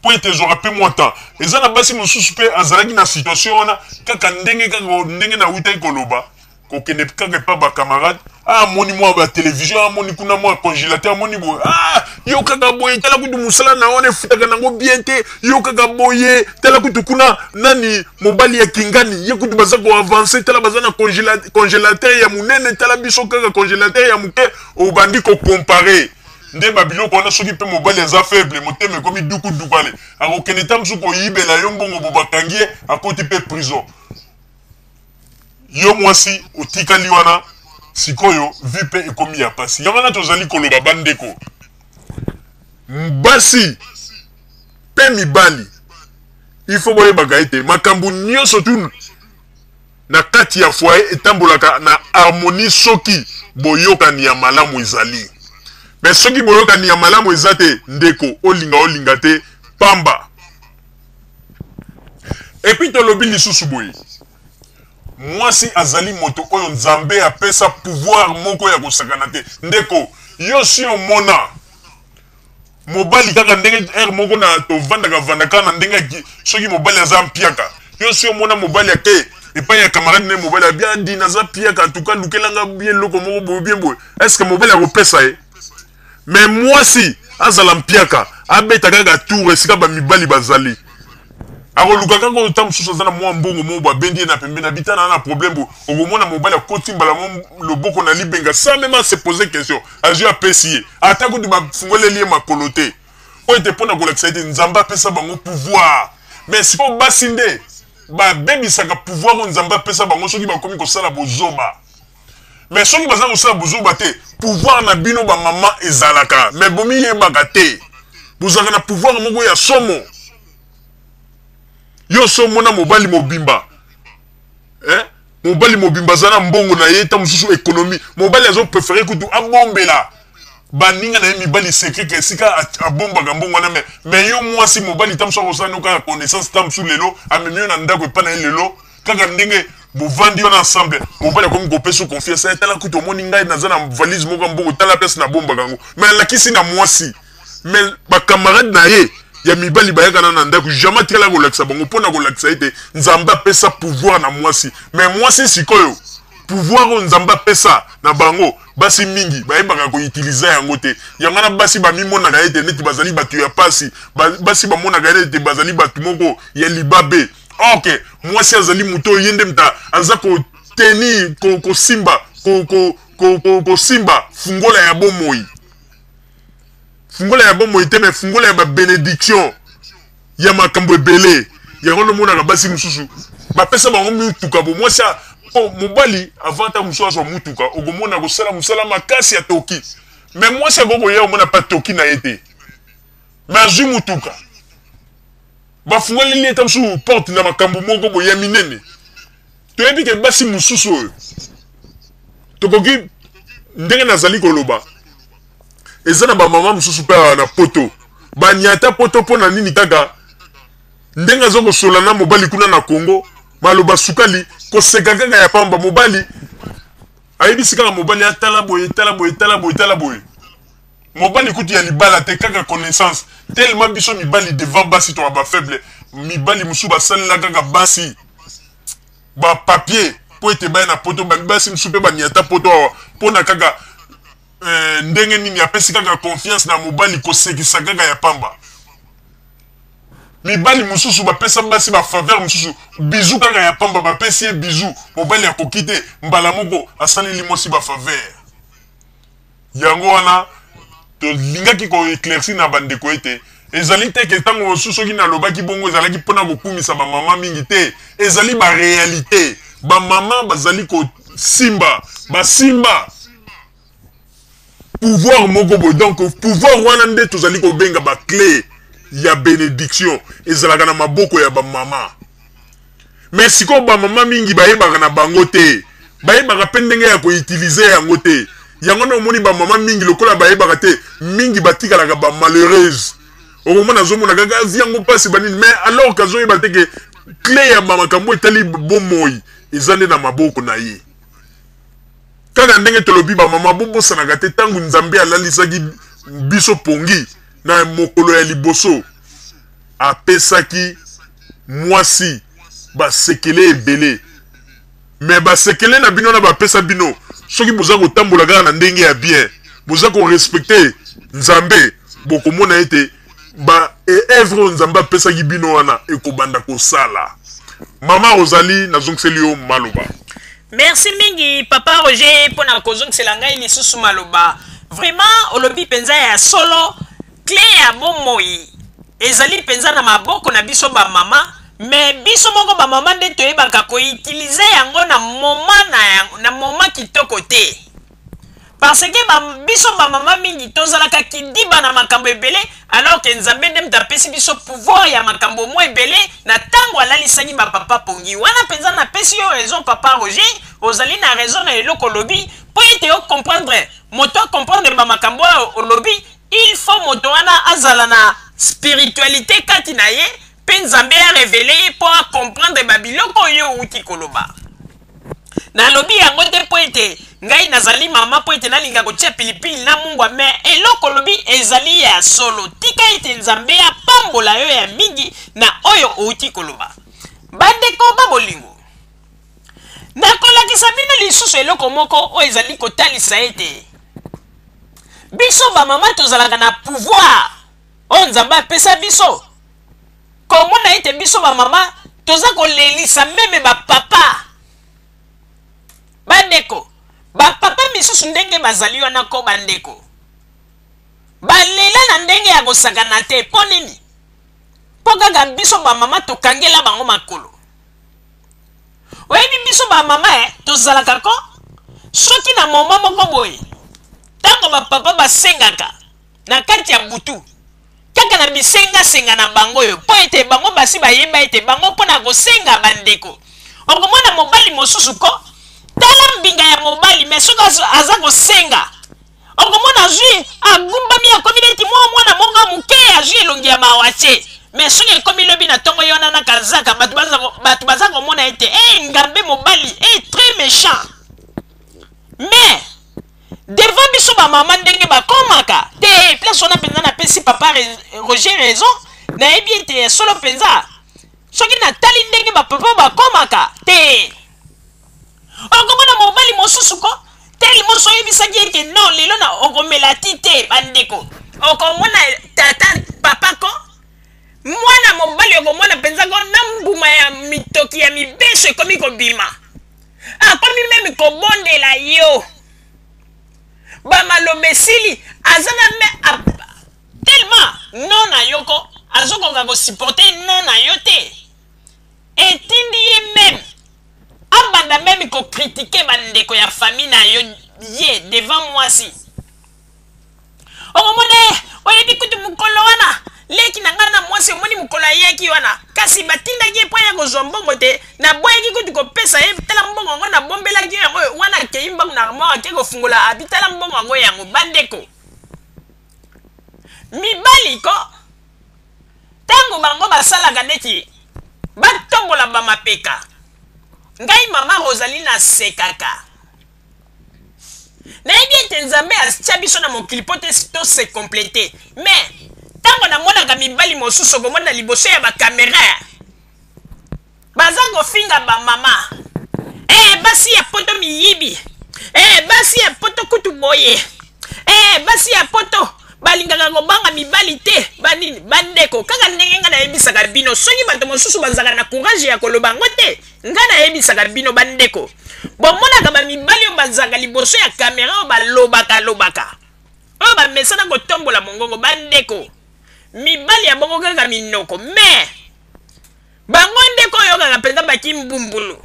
mpo ete ezwaka mpe mwa temps. Eza na basi mosusu mpe azalaki na situation wana kaka ndenge kaka ndenge nawutaki koloba, kokende kaka epa bacamarade, amoni mwa batelevizio, amoni kuna mwa congélateur, amoni boye: "Ah, yo kaka boye, tala kutu mosala na wana efutaka nango bien te, yo kaka boye, tala kutu kuna nani mobali ya kingani, ye kutu baza koavance, tala baza na congélateur ya monene, tala biso kaka congélateur ya moke." Obandi kocomparer nde babiloko wana. Soki mpe mobali aza faible, motema ekomi dukuduku, ale akokende ta mosusu koyibela yo mbongo, bo bakangi ye, akoti mpe prison, yo mwasi otikali wana. Sikoyo vie mpe ekomi ya pasi. Yango wana tozali koloba, bandeko basi mpe mibali, Il faut boyebaka ete makambo nyonso tu na kati ya foyer etambolaka na harmonie soki boyokani ya malamu ezali. Mais soki boyokani ya malamu eza te, ndeko, olinga olinga te, pamba. Et puis tolobi lisusu boye, mwasi azali moto oyo Nzambe apesa pouvoir moko ya kosakana te. Ndeko, yo si omona mobali kaka ndenge heure moko na tovandaka vandaka na ndenge soki mobali aza mpiaka, yo si omona mobali ake epai ya camarade ne, mobali abi adi naza piaka, en tout cas lukelanga bien eloko moko boye bien boye, est ce que mobali akopesa ye? Mais mwasi azala mpiaka, abeta kaka tour esika bamibali bazali, akoluka kaka oyo ta mosusu aza na mwa mbongo moko boye, abendi ye na pembeni, abitana na problème boye. Okomona mobali akoti mbala mo loboko na libenga sans même se poser question, azwi, apesi ye, ata kutu bafungoleli ye makolo te, po ete mpona kolakisa ete Nzambe apesa bango pouvoir. Mais sikoyo basi nde babebisaka pouvoir oyo Nzambe apesa bango soki bakomi kosala bozoba. Mais soki baza kosala bozoba te, pouvoir na bino bamama ezalaka, mais bomiyebaka te, bozalaka na pouvoir moko ya somo. Yo so omona mobali mobimba, eh? Mobali mobimba aza na mbongo na ye, ta mosusu économie, mobali azopréférer kutu abombela baninga na ye mibali secret ke esika abombaka mbongo wana. Mais yo mwasi, mobali ta mosusu akosala no kaka connaissance, ta mosusu lelo amemi yo na ndako epa na ye, lelo kaka ndenge bovandi wana ensemble, mobali akomi kopesa confiance: "Tala kutu, omoni ngai naza na valise moko ya mbongo, tala place nabombaka yango." Mais alakisi na mwasi, mais bacamarade na ye ya mibali bayaka na ndako, jamais atikala kolakisa bango, mpo na kolakisa ete Nzambe apesa pouvoir na mwasi. Mais mwasi sikoyo, pouvoir oyo Nzambe apesa na bango, basi mingi bayebaka koutiliser yango te. Yango wana basi bamimonaka ete neti bazali bato ya pasi, basi bamonaka ete bazali bato moko ya libabe. Ok, mwasi azali moto oyo ye nde moto aza kotenir, kosimba kosimba fungola ya bomoi, fungola ya bomoi te, mais fungola ya babénédiction, ya makambo ebele. Yango nomonaka basi mosusu bapesa bango mituka bo mwasi po mobali avant ta mosusu azwa mutuka, okomona kosala mosala makasi ya toki. Mais mwasi akoki koya, omona pa toki na ye te, mais azwi mutuka, bafungoleli ye ta mosusu porte na makambo moko boye ya minene. Toyebi ke basi mosusu oyo tokoki ndenge nazali koloba, eza na bamama mosusu mpe awa na Poto, banyata Poto mpo na nini? Kaka ndenge aza kosola na mobali kuna na Congo, maloba sukali, koseka kaka ya pamba, mobali ayebisi kaka mobali atala boye, tala boye, tala boye, tala boye. Mobali kutu ya libala te, kaka connaissance. Tellement biso mibali devant basi toka bafaible. Mibali mosusu basalela kaka basi bapapier mpo ete baya na Poto. Basi mosusu mpe baniata Poto awa mpona kaka ndenge nini apesi kaka confiance na mobali, kosekisa kaka ya pamba. Mibali mosusu bapesa basi bafaveur mosusu, bisou kaka ya pamba, bapesi ye bisou, mobali akoki te, mbala moko asaleli mwasi bafaveur. Yango wana tolingaki koéclaircir na bandeko ete ezali te ke ntango mosusu soki nalobaki bongo ezalaki mpona kokumisa bamama mingi te. Ezali baréalité, bamama bazali kosimba, basimba pouvoir moko boye. Donc pouvoir wana nde tozali kobenga baclé ya bénédiction, ezalaka na maboko ya bamama. Mais sikoyo bamama mingi bayebaka na bango te, bayebaka mpe ndenge ya koutiliser yango te. Yango nde omoni bamama mingi, lokola bayebaka te, mingi batikalaka bamalheureuse. Okomona azomona kaka vie yango mpasi, banini, mais alors kazoyeba te ke clé ya bamakambo etali bomoi eza nde na maboko na ye. Kaka ndenge tolobi, bamama, bobosanaka te, ntango Nzambe alalisaki biso pongi na mokolo ya liboso, apesaki mwasi basekele ebele. Mais basekele na bino na bapesa bino, soki boza kotambola kaka na ndenge ya bien, boza korespecter Nzambe, bokomona ete ba œuvre oyo Nzambe apesaki bino wana ekobanda kosala. Mama Rosalie, nazongiseli yo maloba. Merci mingi, papa Roger, mpona kozongisela ngai lisusu maloba. Vraiment olobi mpenza ya solo, clé ya bomoi ezali mpenza na maboko na biso bamama. Mais biso moko bamama nde toyebaka koutiliser yango na moment na, na moment kitoko te. Parce que ba, biso ba mama mingi tozalaka kidiba na makambo ebele, alors que Nzambe nde moto apesi biso pouvoir ya makambo mwa ebele na ntango alalisaki ba papa pongi. Wana mpenza napesi yo raison papa Roger, ozali na raison na eloko olobi, mpo ete o comprendre, moto a comprendre ba makambo oyo olobi, il faut moto wana azala na spiritualité kati na ye mpe Nzambe a revele ye mpo a comprendre ba biloko oyo owuti koloba. Nalobi yango te mpo ete ngai nazali mama mpo ete nalinga kotia pilipili na mungwa, me eloko olobi ezali ya solo. Tika ete Nzambe apambola yo ya mingi na oyo outi koloba. Bandeko ba bolingo, nakolakisa bino lisusu eloko moko oyo ezali kotalisa ete biso bamama tozalaka na pouvoir oyo Nzambe apesa biso. Komona ete biso ba mama toza kolelisa meme ba papa. Bandeko, ba papa misusu ndenge bazali wana ko bandeko balela na ndenge ya kosakana te. Mpo nini? Mpo kaka biso ba mama tokangela bango makolo. Oyebi biso ba mama eh, tozalaka ko soki na moma moko boye ntango ba papa basengaka na kati ya butu kaka na bisengasenga na bango oyo, mpo ete bango basi bayeba ete bango mpo na kosenga bandeko. Okomona mobali mosusu ko tala mbinga ya mobali, me soki aza kosenga okomona azwi agumbami, akomi neti mwa mwana moko moke, azwi elongi ya mawa te. Me soki ekomi lobi na ntongo ye wana na kazaka, bato baza komona ete e ngambe mobali e très méchant. Mais devant biso ba mama ndenge bakomaka te, place wana mpenza napesi papa Roger raison. Nayebi ete ya solo mpenza, soki natali ndenge bapapa bakomaka te, okomona mobali mosusu ko teli moso oyebisaki ete non, lelo na okomela ti te. Bandeko, okomona tata papa ko mwana mobali, okomona mpenza ko na mbuma ya mitoki ya mibeso ekomi kobima, akomi meme kobondela yo, bamaloba esili, aza na me tellement non na yo ko azokoka kosupporte non na yo te, etindi ye meme abanda meme kokritike bandeko ya famille na yo ye devant mwasi. Okomona ye, oyebi kutu mokolo wana leki na ngai na mwasi, omoni mokolo ayaki wana, kasi batindaki ye mpo aya kozwa mbongo te, naboyaki kutu kopesa ye. Tala mbongo yango nabombelaki yango wana, akei mbangu na armoire, ake kofungola, abi tala mbongo yango yango. Bandeko mibali ko ntango bango basalaka neti batombola bamapeka, ngai mama Rosalie nasekaka. Nayebi ete Nzambe atia biso na mokili mpo te to se complete, mais ntango namonaka mibali mosusu, okomona liboso ya bakamera baza kofinga bamama, basi ya poto miyibi, basi ya poto kutu boye, basi ya poto balingaka kobanga mibali te, banini. Bandeko, kaka ndenge ngai nayebisaka bino, soki bato mosusu bazalaka na courage ya koloba yango te, ngai nayebisaka bino bandeko, bomonaka bamibali oyo bazalaka liboso ya kamera, oyo balobaka lobaka, oyo bamesana kotombola mongongo, bandeko mibali ya bongo kaka minoko, mais bango ndeko oyokaka mpenza bakimbumbulu,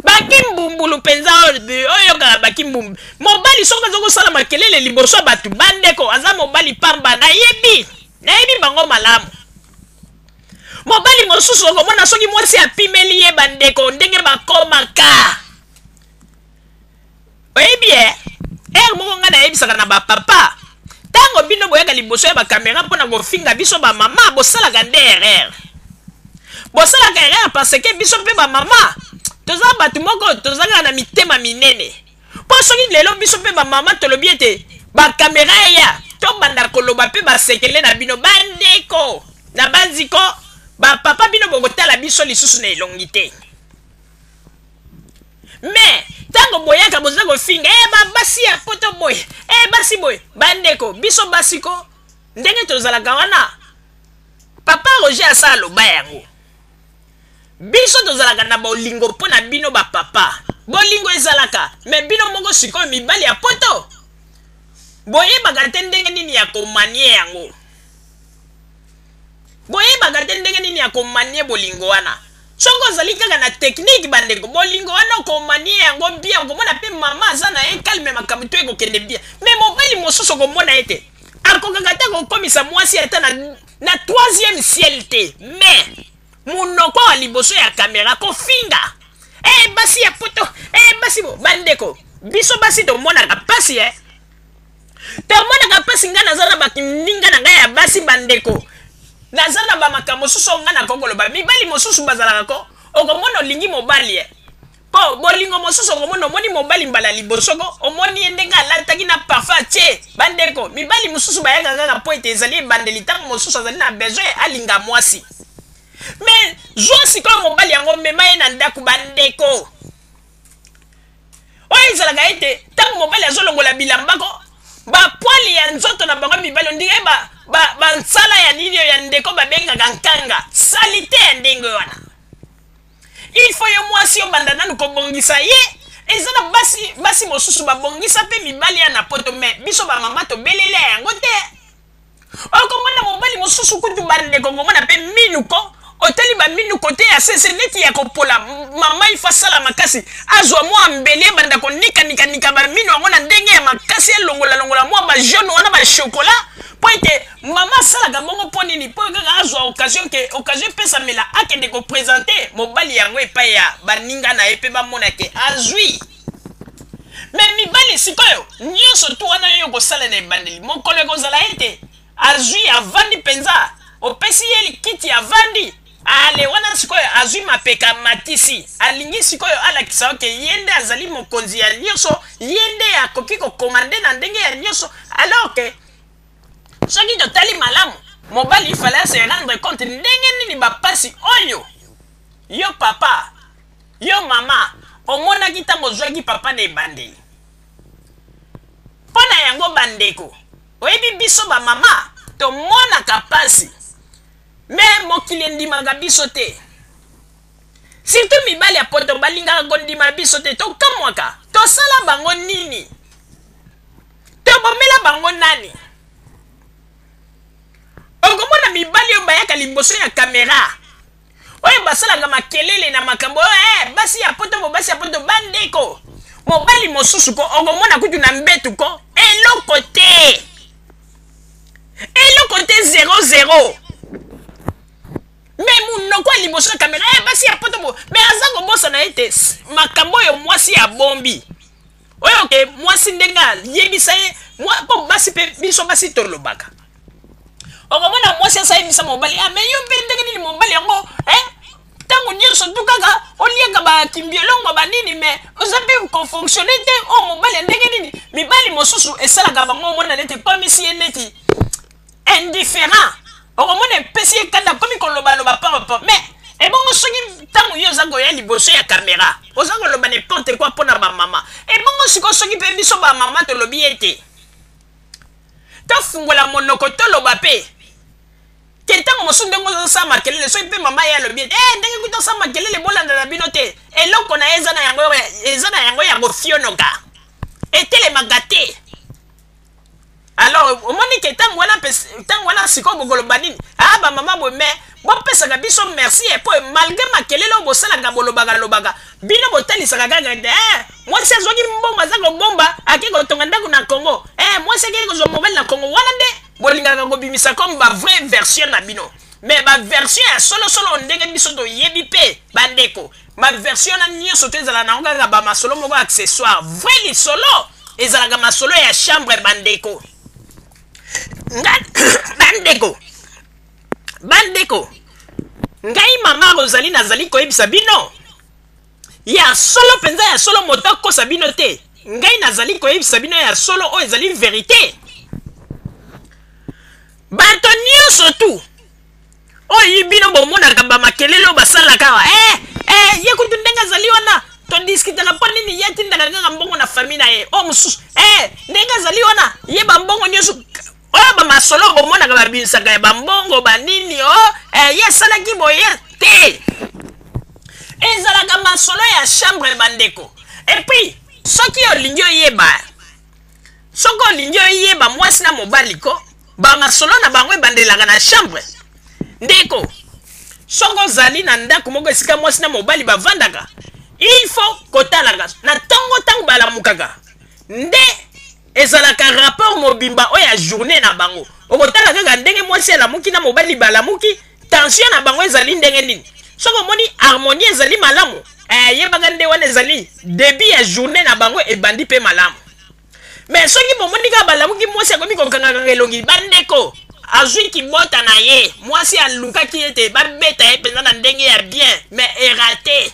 bakimbumbulu mpenza, oyokaka bakimbumbulu. Mobali soki aza kosala makelele liboso ya bato, bandeko, aza mobali pamba. Nayebi, nayebi bango malamu. Mobali mosusu okomona soki mwasi apimeli ye, bandeko, ndenge bakomaka. Oyebi e ere moko ngai nayebisaka na bapapa, ntango bino boyaka liboso ya bakamera mpona kofinga biso bamama, bosalaka nde erreur, bosalaka erreur, parce que biso mpe bamama toza bato moko toza kaka na mitema minene. Mpo soki lelo biso mpe bamama tolobi ete bakamera eya, tobanda koloba mpe basekele na bino, bandeko na banziko bapapa, bino bokotala biso lisusu na elongi te. Me ntango boyaka boza kofinga basi ya poto boye, basi boye, bandeko, biso basi ko ndenge tozalaka wana, papa Roger asa aloba yango, biso tozalaka na bolingo mpo na bino bapapa, bolingo ezalaka. Me bino moko sikoyo mibali ya poto boyebaka te ndenge nini ya komanie yango, boyebaka te ndenge nini ya komanie bolingo wana. Soki ozali kaka na technique bandeko, bolingo wana okomanie yango bien, okomona pe mama aza na ye calme, makambo to ekokende bien. Mais mobali mosusu okomona ye te akokaka ata kokomisa mwasi ata na troisième ciel te, mais munoko wa liboso ya kamera kofinga basi ya poto, basi bo. Bandeko, biso basi tomonaka pasi, tomonaka pasi. Ngai naza na baninga na ngai ya basi, bandeko, naza na bamakambo mosusu oyo ngai nakoki koloba. Mibali mosusu bazalaka ko, okomona olingi mobali, po bolingo mosusu, okomona omoni mobali mbala liboso ko, omoni ye ndenge alataki na parfum atie. Bandeko, mibali mosusu bayaka kaka po ete ezali ebandeli, ntango mosusu azali na besoin alinga mwasi. Mais zwa sikoyo mobali yango, mema ye na ndako, bandeko, oyo ezalaka ete ntango mobali azolongola bilamba ko, bapoils ya nzoto na bango mibali ondire bansala ya nini oyo ya ndeko babengaka nkanga, saleté ya ndenge wana. Il faut yo mwasi obanda nanu kobongisa ye. Eza na basi mosusu babongisa mpe mibali ya na poto, mais biso bamama tobelela yango te. Okomona mobali mosusu kutu, bandeko, komona mpe minu ko, otali baminu kote ya sese neti ya kopola. Mama ifa asala makasi, azwa mwa mbeli, ebanda konikanikanika baminu yango na ndenge ya makasi, elongolalongola mwa bajaune wana, bachocolat, mpo ete mama asalaka bongo mpo nini? Mpo kaka azwa occasion, ke occasion epesamela, akende koprésenter mobali yango epai ya baninga na ye mpe bamona ke azwi. Mais mibali sikoyo nyonso tu wana oyo kosala na ebandeli, mokolo ekozala ete azwi, avandi mpenza, opesi ye likiti, avandi ale wana, sikoyo azwi mapeka, matisi, alingi sikoyo alakisa oke ye nde azali mokonzi ya nyonso, ye nde akoki kocommander na ndenge ya nyonso. Alors ke soki totali malamu, mobali ifale ase rendre compte ndenge nini bapasi oyo yo papa, yo mama omonaki ntango ozwaki papa na ebandeli. Mpo na yango, bandeko, oyebi biso bamama tomonaka pasi, mais mokili endimaka biso te, surtout mibali ya poto balingaka kondima biso te. Tokamwaka, tosala bango nini? Tobomela bango nani? Okomona mibali oyo bayaka liboso ya kamera, oyo basalaka makelele na makambo oyo, basi ya poto bo, basi ya poto. Bandeko, mobali mosusu ko, okomona kutu na mbetu ko, eloko te, eloko te, 00. Mais munoko ya liboso ya kamera, basi ya poto bo. Mais aza kobosana ete makambo oyo mwasi abombi, oyo ke mwasi ndenge ayebisa ye, mpo basi mpe biso basi tolobaka. Okomona mwasi asayebisa mobali: "Ah, mais yo mpe ndenge nini mobali yango, ntango nyonso tu kaka oliaka bakimbielongo banini, mais oza mpe kofonctionner te, oyo mobali ya ndenge nini?" Mibali mosusu esalaka bango, omona neti ekomisi ye neti indifférent, okomona epesi ye kanda, komi kolobaloba pampa. Mais ebongo soki ntango yo oza koya liboso ya kamera, oza koloba n'importe quoi mpona bamama, ebongo sikoyo soki mpe biso bamama tolobi ete tofungola monoko, toloba mpe ke ntango mosusu ndenge ozosala makelele, soki mpe mama ye alobi ete ndenge kuta osala makelele, bolanda na bino te, eloko na ye eza na yango, eza na yango ya kofionoka, etelemaka te. Alors omoni ke ntango wana, ntango wana sikoyo bokoloba nini? Ah, bamama boye, mais bopesaka biso merci, epo malgré makelele oyo bosalaka, bolobaka lobaka, bino botalisaka kaka te mwasi azwaki mbongo, aza kobomba, ake kotonga ndako na Congo, mwasi akei kozwa mobali na Congo. Wana nde bolingaka kobimisa comme bavrai version na bino. Mais baversion ya solosolo ndenge biso toyebi mpe, bandeko, baversion na nyonso to ezala nango kaka bamasolo moko accessoire. Vrai lisolo ezalaka masolo ya chambre. Bandeko, bandeko, ngai mama Rosalie nazali koyebisa bino ya solo mpenza, ya solo, moto akosa bino te. Ngai nazali koyebisa bino ya solo, oyo ezali vérité. Bato nyonso tu oyo bino bomonaka bamakelele oyo basalaka awa, ye kutu ndenge azali wana, todiskutaka mpo nini ye atindaka kaka mbongo na famille na ye, oyo mosusu, ndenge azali wana, ye bambongo nyonso oyo, bamasolo bomonaka babimisaka ya bambongo banini, o ye asalaki boye te, ezalaka masolo ya chambre, bandeko. Et puis soki olingi oyeba, soki olingi oyeba mwasi na mobali ko, bamasolo na bango ebandelaka na chambre. Ndeko, Soki ozali na ndako moko esika mwasi na mobali bavandaka, il faut kotalaka na ntongo ntango balamukaka nde ezalaka rapport mobimba oyo ya journée na bango. Okotala kaka ndenge mwasi alamuki na mobali balamuki, tension na bango ezali ndenge nini. Soki omoni harmonie ezali malamu, yebaka nde wana ezali début ya journée na bango ebandi mpe malamu. Mais soki bomoni kaka balamuki, mwasi akomi kokangakanga elongi, bandeko, azwi kibota na ye, mwasi alukaki ete babeta ye mpenza na ndenge ya bien, mais eraté.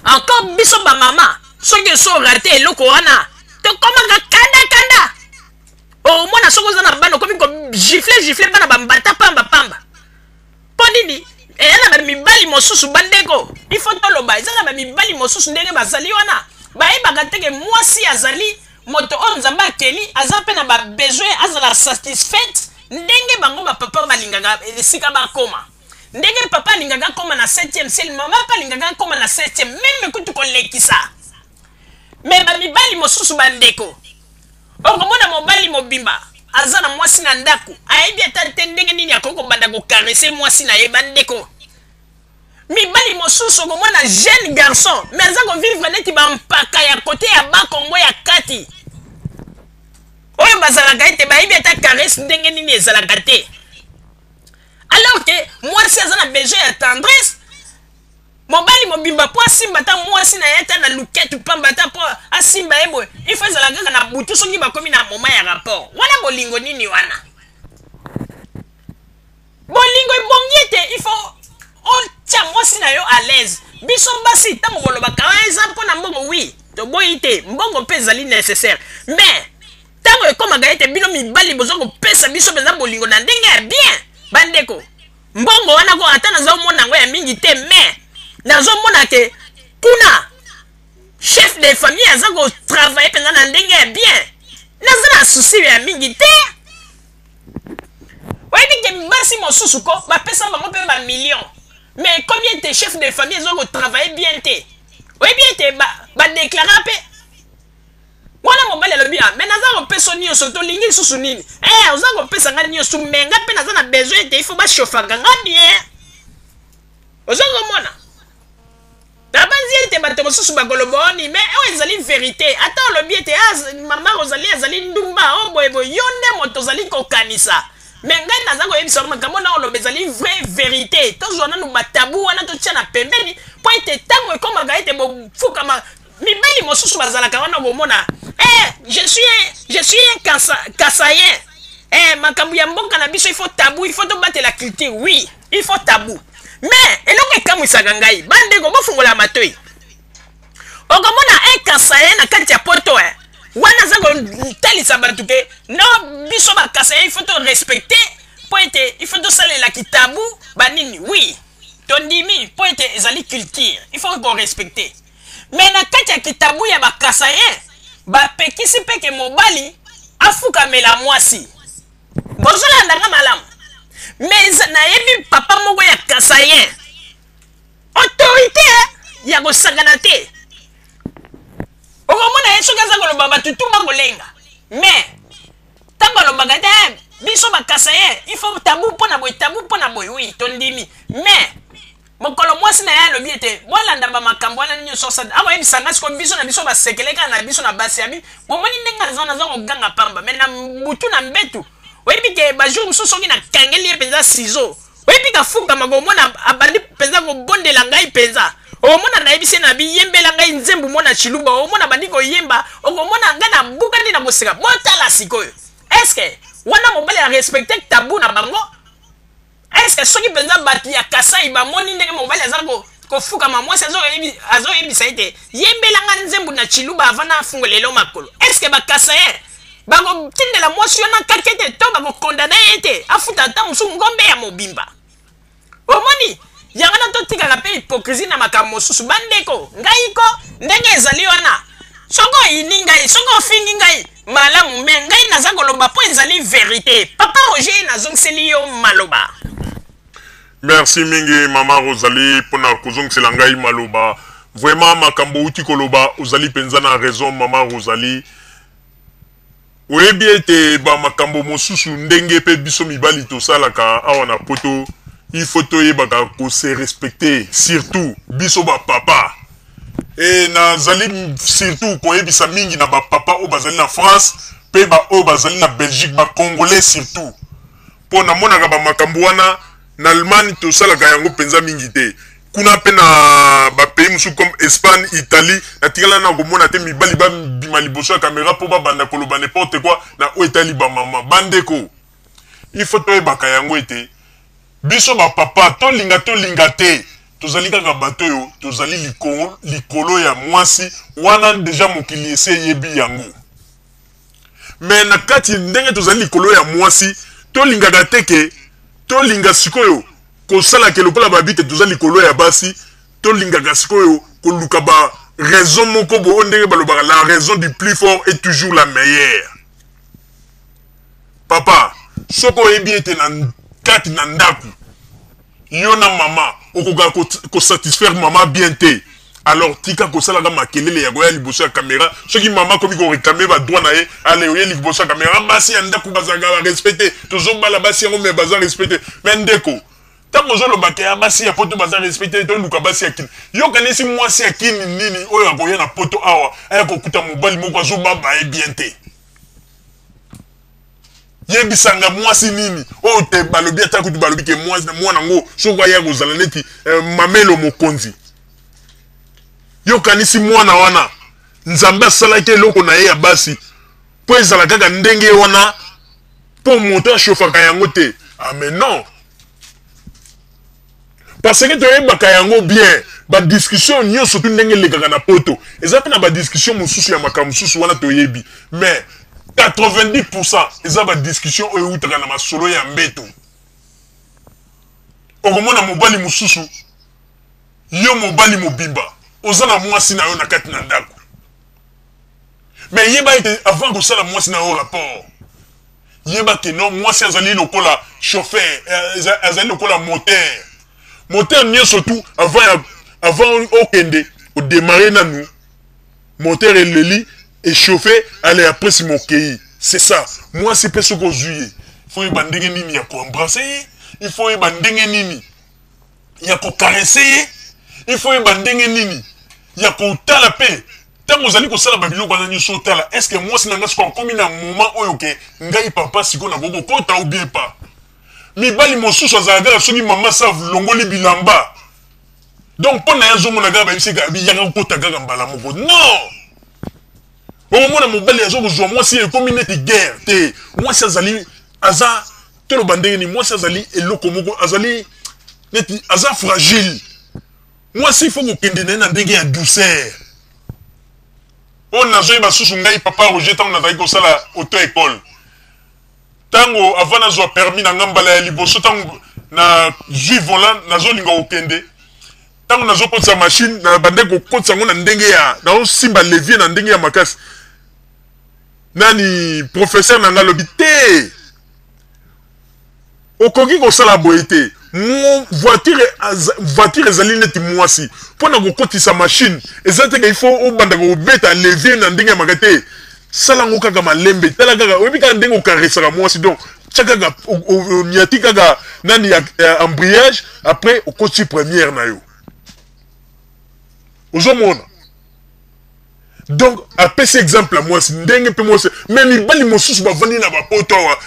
Encore biso bamama, soki eso raté eloko wana, tokomaka kanda kanda. Omona soki oza na bana, okomi kogifler gifler bana bambata pamba pamba. Mpo nini? Eya na bamibali mosusu, bandeko, il faut toloba, eza na bamibali mosusu ndenge bazali wana, bayebaka te ke mwasi azali moto oyo Nzambe akeli, aza mpe na babesoin azala satisfaite ndenge bango bapapa balingaka esika bakoma. Ndenge papa alingaka akóma na 7e ciel, mama mpe alingaka akóma na 7e, même kutu kolekisa. Mais bamibali mosusu, bandeko, okomona mobali mobimba aza na mwasi na ndako, ayebi ata te ndenge nini akoki kobanda kocaresser mwasi na ye. Bandeko, mibali mosusu, okomona jeune garçon, mais aza kovivre neti bampaka ya kote ya Bakongo ya kati oyo bazalaka ete bayebi ata caresse ndenge nini ezalaka te, alors que mwasi aza na besoin ya tendresse. Mobali mobimba, mpo asimba ata mwasi na ye ata na luketu pamba, ata mpo asimba ye boye, il faut ezala kaka na butu soki bakomi na moment ya rapport. Wana bolingo nini wana? Bolingo ebongi ete il faut otia mwasi na yo à l'aise. Biso basi, ntango bolobaka eza mpo na mbongo, oui, toboyi te, mbongo mpe ezali nécessaire, mais ntango ekomaka ete bino mibali boza kopesa biso mpenza bolingo na ndenge ya bien, bandeko, mbongo wana ko ata nazomona yango ya mingi te, mais nazomona ke kuna chef de famille aza kotravailler mpenza na ndenge ya bien, naza na souci ya mingi te. Oyebi ke basi mosusu ko bapesa bango mpe bamillion, mais comme ete chef de famille eza kotravailler bien te, oyebi ete badéclarer mpe wana mobali alobi: "Ah, mais naza kopesa nyonso, tolingi lisusu nini?" Oza kopesa ngai nyonso, mais nga mpe naza na besoin ete il faut bachauffaka nga bien. Oza komona, nabanzi ete bato mosusu bakoloba oni, mais oyo ezali vérité. Ata olobi ete: "Ah, mama Rosalie azali ndumba o boyeboye", yo nde moto ozali kokanisa, mais ngai naza koyebisa makambo na oloba ezali vraie vérité. Tozwa nanu batabous wana, totia na pembeni, mpo ete ntango ekomaka ete bofukama, mibali mosusu bazalaka wana komona: "Je suis un kasaïen, makambo ya mboka na biso, il faut tabou, il faut tobatela culture." Oui, il faut tabou, mais eloko ekamwisaka ngai, bandeko, bofungola matoi, okomona un kasaïen na kati ya poto, wana aza kotalisa bato ke non, biso bakasaïen, il faut torespecter, mpo ete il faut tosalelaki tabou banini. Oui, tondimi, mpo ete ezali culture, il faut korespecter, mais na kati ya kitabou ya bakasaïen, bapekisi mpe ke mobali afukamela mwasi. Bozolandanga malamu? Mais nayebi papa moko ya kasaïen, autorité ya kosangana te, okomona ye soki aza koloba, bato tu bakolenga, mais ntango alobaka te: "Biso bakasaïen, il faut tabou mpo na boye, tabou mpo na boye", oui, tondimi, mais mokolo mwasi na ye alobi ete bolanda bamakambo wana nyonso, akoyebisa nga sikoyo biso na biso basekele kaka na biso na basi abi bomoni ndenge aza, naza koganga pamba, mais na butu na mbetu, oyebi ke bajour mosusu soki nakangeli ye mpenza ciseau, oyebi kafukama, komona abandi mpenza kobondela ngai mpenza. Okomona nayebisi ye na biyembela ngai nzembo mona Chiluba, okomona bandi koyemba, okomona ngai nabuka nde na koseka. Botala sikoyo, est-ce wana mobali arespecter tabou na bango? Est-ce soki mpenza bato ya Kasai bamoni ndenge mobali aza kofukama mwasi, azoyebisa ete yembelanga nzembo na Chiluba avant nafungola elo makolo, est-ce bakasaïen bakotindela mwasi wana kake te to bakocondamner ye te afuta ata mosusu ngombe ya mobimba? Omoni yango na totikaka mpe hypocrisie na makambo mosusu. Bandeko, ngai ko ndenge ezali wana, soki oyini ngai, soki ofingi ngai, malamu, mais ngai naza koloba mpo ezali vérité. Papa Roger, nazongiseli yo maloba. Merci mingi, mama Rosalie, mpona kozongisela ngai maloba. Vraiment, makambo outi koloba, ozali mpenza na raison, mama Rosalie. Oyebi ete bamakambo mosusu ndenge mpe biso mibali tosalaka awa na poto, Il faut toyebaka ko se respecter surtout biso ba papa et nazali surtout koyebisa mingi na ba papa oyo bazali na France pe ba oyo bazali na Belgique ba congolais surtout po namonaka ba makambo wana na Allemagne tosalaka yango penza mingi te kuna pe na ba pays mosusu comme Espagne, Italie natikala na komona te mibali babima liboso ya camera po babanda koloba n'importe quoi na oyo etali ba mama bandeko. Il faut toyebaka yango ete biso ba papa tolinga tolinga te tozali kaka bato oyo tozali likolo, likolo ya mwasi wana deja mokili esi eyebi yango. Mais na kati ndenge tozali likolo ya mwasi tolingaka te ke tolinga sikoyo kosala ke lokola babi te toza likolo ya basi tolingaka sikoyo koluka ba raison moko boye oyo ndenge balobaka la raison du plus fort est toujours la meilleure. Papa, soki oyebi ete na kati na ndaku yo na mama okokaka ko, ko satisfaire mama bien te, alors tika kosalaka makelele ya koya liboso ya camera. Soki mama akomi ko reclamer ba droit na ye, ale oye liboso ya camera, basi ya ndaku bazalaka ba respect te, tozobala basi yango mais baza respect te. Mais ndeko, ntango ozoloba ke ya basi ya poto baza respect te, toluka basi ya kini. Yo okanisi mwasi ya kini nini oyo akoya na poto awa aya kokuta mobali moko azobaba ye bien te? Yebisa nga mwasi nini oyo te balobi ata kutu balobi ke mwasi na mwana ngo soki aya kozala neti eh, mamelo mokonzi. Yo kanisi mwana wana Nzambe asalaki eloko na ye ya basi mpo ezala kaka ndenge wana mpo moto ashofaka yango te? Ah mais non, parce que toyebaka yango bien ba discussion nyonso tu ndenge elekaka na poto eza mpe na ba discussion mosusu ya makambo mosusu wana toyebi, mais 90% eza ba discussion oyo eutaka na masolo ya mbeto. Okomona mobali mosusu, yo mobali mobimba oza na mwasi na yo na kati na ndako, mais yeba ete avant kosala mwasi na yo rapport, yeba ke non, mwasi azali lokola chauffeur, eh, azali lokola moteur. Moteur nyonso tu avant ya avant okende odémarrer nanu moteur eleli échauffé, allez après si mokei. C'est ça. Mwasi pe soki ozwi ye, faut yeba ndenge nini ya koembrasser ye, il faut yeba ndenge nini ya kocaresser ye, il faut yeba ndenge nini ya kotala pe ntango ozali kosala babiloko wana nyonso, otala est ce que mwasi na ngai sikoyo akomi na moment oyo ke ngai papa sikoyo nakoki kokota ou bien pas. Mibali mosusu azalaka kaka soki mama save longoli bilamba, donc mpo na ye azomona kaka bayebisi kaka biyaka kokota kaka mbala moko. Non, okomona mobali aza kozwa mwasi ekomi neti guerre te. Mwasi azali aza toloba ndenge nini, mwasi azali eloko moko, azali neti aza fragile. Mwasi faut kokende na ye na ndenge ya douceur. Oyo nazoyeba susu ngai papa Roger, ntango nazalaki kosala auto école, ntango avant nazwa permis na nga mbala ya liboso, ntango nazwi volant nazolinga kokende, ntango nazokotisa machine na bande kokotisa yango na ndenge ya nazosimba levier na ndenge ya makasi, nani professeur na nga alobi te, okoki kosala boye te. Voiture ezali neti mwasi, mpo na kokotisa machine eza te il faut obanda kobeta levier na ndenge ya maka te, sala yango kaka malembe, tala kaka oyebi kaka ndenge okaresaka mwasi, donc tia kaka oniati kaka nani ya embrayage, après okotisi première na yo, ozomona. Donc apesi exemple ya mwasi ndenge mpe mwasi. Mais mibali mosusu bavandi na bapoto awa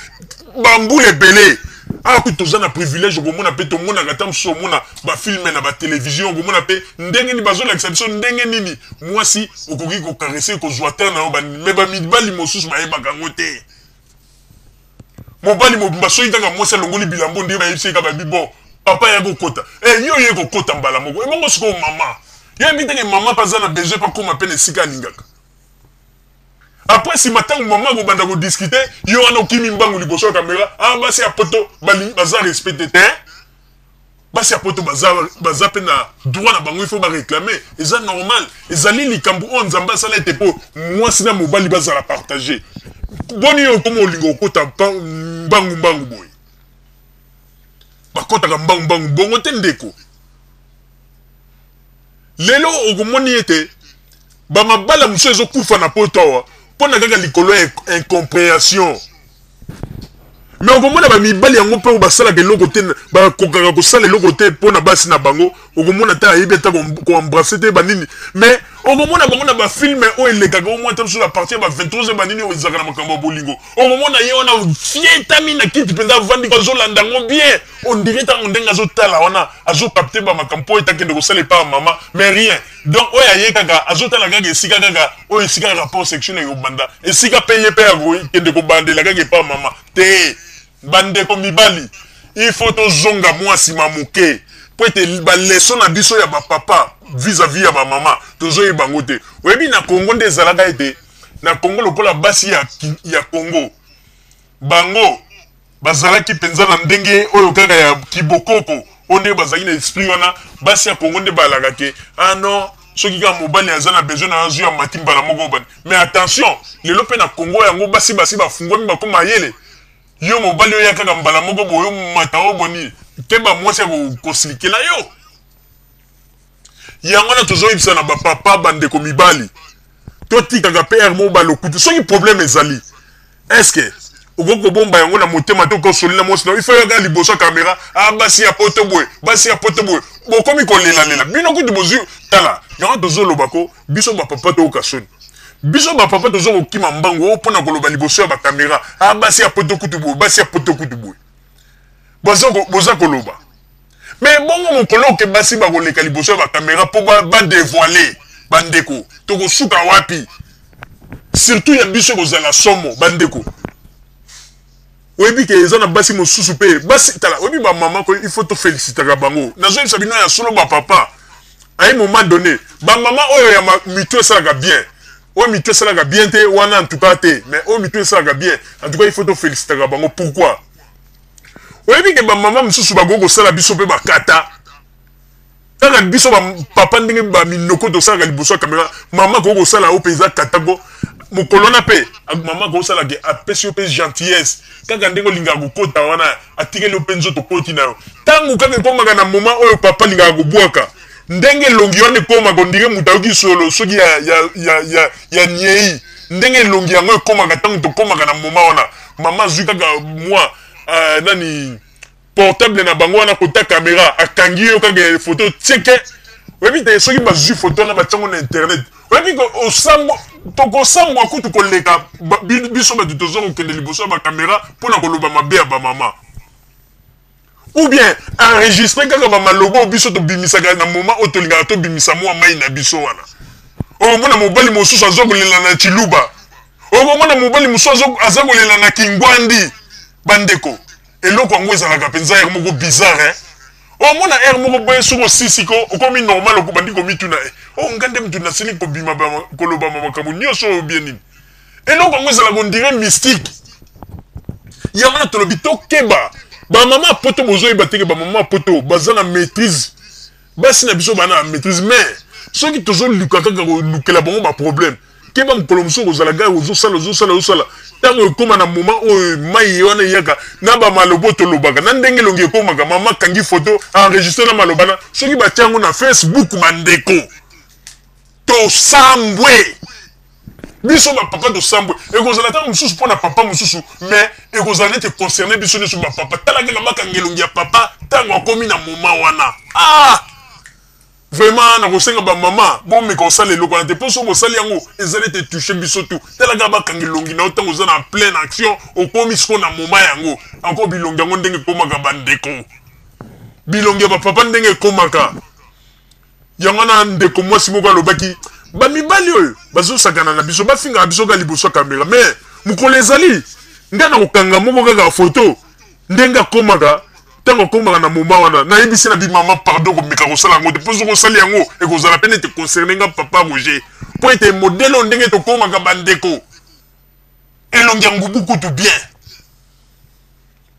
bambula ebele awa, kutu toza na privilège okomona mpe tomonaka ata mosusu omona bafilme na batelevizio, okomona mpe ndenge nini bazolakisa biso ndenge nini mwasi okoki kokarese kozwa temps na yo. Me bamibali mosusu bayebaka yango te. Mobali mobimba soki kaka mwasi alongoli bilambo nde bayebisi ye kaka babi bon papa ya kokota, eh, yo ye kokota mbala moko. Ebongo sikoyo mama yo yebi teke mama mpe aza na besoin mpe akóma mpe na esika alingaka. Après nsima ntango mama akobanda kodiskute, yo wana okimi mbangu liboso ya kamera. Ah, basi ya poto baza respecte te. Basi ya poto baza mpe na droit na bango, il faut baréclame, eza normal. Ezali likambo oyo Nzambe asala ete mpo mwasi na mobali bazala partage. Boni yo okoma olinga okota mbangu mbangu boye? Bakotaka mbangu mbangu bongo te ndeko. Lelo okomoni ete bamabala mosusu ezokufa na poto awa mpo na kaka likolo ya incompréhension. Mais okomona bamibali yango mpe oyo basalaka eloko te, bakokaka kosala eloko te mpo na basi na bango. Okomona ata ayebi ata koembrasse te, banini. Mais okomona bango na bafilme oyo elekaka omwa ata mosusu na partir ya ba 23 heures, banini, oyo ezalaka na makambo ya bolingo. Okomona ye wana fietami na kiti mpenza, avandi, azolanda yango bien. On dirait ntango ndenge azotala wana, azocapter bamakambo mpo ete akende kosala epa ya mama, mais rien. Donc oyo aye kaka azotala kaka esika kaka oyo esika rapport sexuel ekobanda, esika mpe ye mpe akokende kobandela kaka epa mama te. Bandeko mibali, il faut tozonga mwa nsima moke, po ete baleçon na biso ya bapapa vis-à-vis ya bamama, tozoyeba yango te. Oyebi, na Congo nde ezalaka ete na Congo, lokola basi ya Congo, bango bazalaki mpenza na ndenge oyo kaka ya kibokoko, oyo ndenge bazalaki na esprit wana. Basi ya Congo nde balaka ke ah non, soki kaka mobali aza na besoin na azwi ya mati mbala moko bani. Mais attention, lelo mpe na Congo yango basi bafungwami, bakoma mayele. Yo mobali oyo ya kaka mbala moko boye omata, oyo boni te, bamwasi ya kosilikela yo. Yango wana tozoyebisa na bapapa, bandeko mibali, totikaka mpe ere moko balokutu. Soki problème ezali, est-ce okoki kobomba yango na motema te? Okosoli na mwasi na, il faut yaka liboso ya caméra: ah, basi ya poto boye, basi ya poto boye. Bokomi kolelalela bino kutu bozwi. Tala, yango tozoloba ko biso bapapa toyoka soni. Biso bapapa toza kokima mbangu oyo mpona koloba liboso ya bacaméra: ah, basi ya poto kutu boye, basi ya poto kutu boye. Boza koloba, mais bongo mokolo oke basi bakoleka liboso ya bacaméra mpo badévoiler, bandeko, tokosuka wapi? Surtout ya biso ekozala somo. Bandeko, oyebi ke eza na basi mosusu mpe basi. Tala, oyebi bamama ko, il faut tofélicitaka bango. Nazoyebisa bino ya solo, bapapa, à un moment donné, bamama oyo ya mito esalaka bien, oyo mito esalaka bien te wana, en tout cas te, mais oyo mito esalaka bien, en tout cas il faut tofélicitaka bango. Pourquoi? Oyebi ke bamama mosusu bakoki kosala biso mpe bakata kaka biso bapapa, ndenge baminoko tosalaka liboso ya caméra. Mama akoki kosala oyo mpenza katako mokolo wana, mpe mama akosala ke apesi yo mpe gentillesse kaka ndenge olingaka kokota wana, atikeli yo mpe nzoto, koti na yo. Ntango kaka ekomaka na moment oyo papa alingaka kobwaka, ndenge elongi wana ekomaka, on dirait moto ayoki solo soki ya nyei. Ndenge elongi yango ekomaka ntango tokomaka na moment wana, mama azwi kaka mwa nani, portable na bango wana, kota caméra, akangi yo kaka photo tieke. Oyebi te, soki bazwi photo wana, batiango na internet, oyebi tokosambwa kutu koleka biso bato toza kokende liboso ya bacaméra mpona koloba mabe ya bamama, ou bien enregistre kaka bamaloba oyo biso tobimisaka na moment oyo tolingaka tobimisa mwa mai na biso wana. Okomona mobali mosusu aza kolela na Chiluba, okomona mobali mosusu aza kolela na Kingwandi. Bandeko, eloko yango ezalaka mpenza ere moko bizarre, hein? Omona ere moko boye, soki osisi ko okomi normal, okobandi komituna: o nga nde mutu nasili kobima kolobama makambo nyonso oyo bien nini? Eloko yango ezalaka on dirait mystique. Yango wana tolobi tokeba. Bamama poto, bozoyeba teke bamama poto baza na maîtrise, basi na biso bana na maîtrise. Mais soki tozoluka kaka kolukela bango baproblème, keba, mokolo mosusu kozala kaka ozosala, ozosala, ozosala. Ntango ekóma na moment oyo mai wana eyaka na bamaloba tolobaka na ndenge elongi ekómaka, mama akangi photo, enregistre na maloba na, soki batia yango na Facebook, bandeko, tosambwe. Biso bapapa tosambwe. Ekozala ntango mosusu mpo na papa mosusu, mais ekozala neti concerne biso nyonso bapapa. Tala kaka bakanga elongi ya papa ntango akomi na moment wana. Ah, vraiment, nakosenga bamama, bomeka kosala eloko wana te, mpo soki bosali yango, ezali ete touche biso tu. Tala kaka bakanga elongi na yo ntango oza na pleine action, okomi sikoyo na moment yango encore, bilongi yango ndenge ekomaka. Bandeko, bilongi ya bapapa ndenge ekomaka yango wana. Ndeko mwasi moko alobaki: bamibali oyo bazosakana na biso, bafingaka biso kaka liboso ya caméra, mais mokolo ezali ngai na kokanga moko kaka photo ndenge akomaka ntango akomaka na moment wana. Nayebisi na bimama: pardon, komeka kosala yango te, mpo soki osali yango, ekozala mpe nete concerne nga papa Roger, mpo ete modèle oyo ndenge tokomaka, bandeko, elongi ya ngubu kutu bien,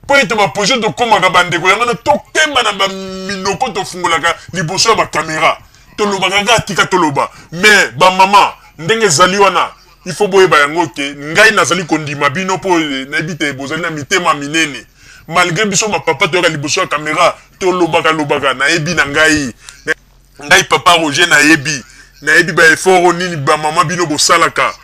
mpo ete baposition tokomaka. Bandeko, yango wana tokemba na baminoko tofungolaka liboso ya bacaméra. Tolobaka kaka, tika toloba. Mais bamama, ndenge ezali wana, il faut boyeba yango ke ngai nazali kondima bino, mpo nayebi te bozali na mitema minene. Malgré biso bapapa toyaka liboso ya caméra, tolobaka lobaka, nayebi na ngai, ngai papa Roger, nayebi baeffort nini bamama bino bosalaka.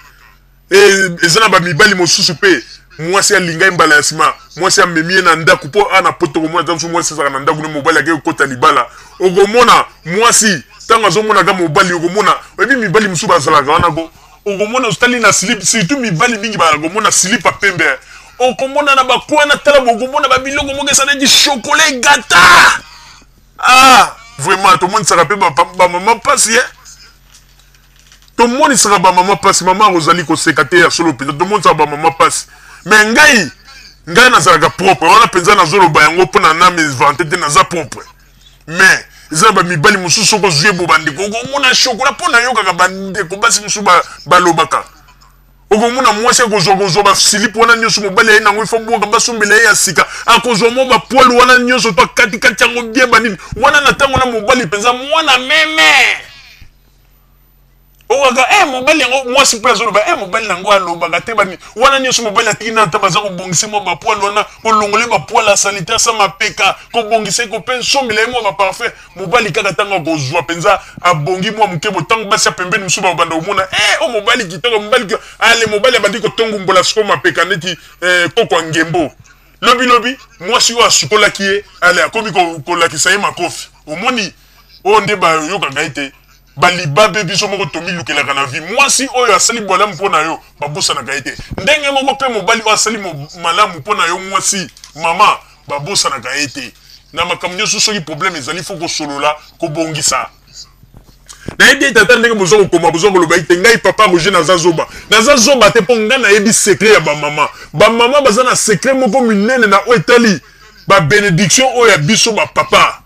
Eza na bamibali mosusu mpe. Mwasi alinga ye mbala ya nsima, mwasi amemi ye na ndako mpo a na poto komona ata mosusu mwasi azalaka na ndako ne mobali akei kokota libala. Okomona mwasi ntango azomonaka mobali, okomona oyebi mibali mosusu bazalaka wana ko okomona otali na slip, surtout mibali mingi bazalaka komona slip ya pembe, okomona na bakwa na tala, okomona babiloko moko eza neti chocolat egata. Ah, vraiment tomonisaka mpe bamama mpasi eh? Tomonisaka bamama mpasi. Mama ozali koseka te, ya solo mpenza tomonisaka bamama mpasi. Me ngai nazalaka propre wana mpenza, nazoloba yango mpo na mivante te, naza propre. Mais eza na bamibali mosusu soki ozwi ebo bandeko, okomona shokola mpo nayokaka bandeko basi mosusu balobaka, okomona mwasi akozwa kozwa basilipe wana nyonso mobali aye nango, ifo bwaka, basombela ye ya sika, akozwa mwa bapoile wana nyonso to akatikati yango bien banini wana na ntango na mobali mpenza mwana meme okaka eh, mobali yango mwasi mpe azoloba eh, mobali yango alobaka te bani wana nyonso mobali atiki na ata baza kobongisa mwa bapoile wana, kolongola ye bapoile ya salite, asa mapeka, kobongisa ye, kope nsombela ye mwa baparfum. Mobali kaka ntango akozwa mpenza abongi mwa moke bo, ntango basi ya pembeni mosusu babanda komona eh, o mobali kitoko, mobali ale, mobali abandi kotongumbola siko mapeka neti eh, koko ya ngembo. Lobi lobi mwasi oyo asukolaki ye ale akomi kolakisa ye makofi. Omoni oyo nde bayokaka ete balibabe biso moko tomilukelaka na vie. Mwasi oyo asali bolamu mpo na yo, babosanaka ye te. Ndenge moko mpe mobali oyo asali malamu mpo na yo, mwasi, mama, babosanaka ye te. Na makambo nyonso, soki problème ezali, fo kosolola, kobongisa. Nayebi ete ata ndenge boza kokoma, boza koloba ete ngai papa Roger naza zoba, naza zoba te, mpo ngai nayebi secret ya bamama. Bamama baza na secret moko minene na oyo etali babénédiction oyo ya biso bapapa.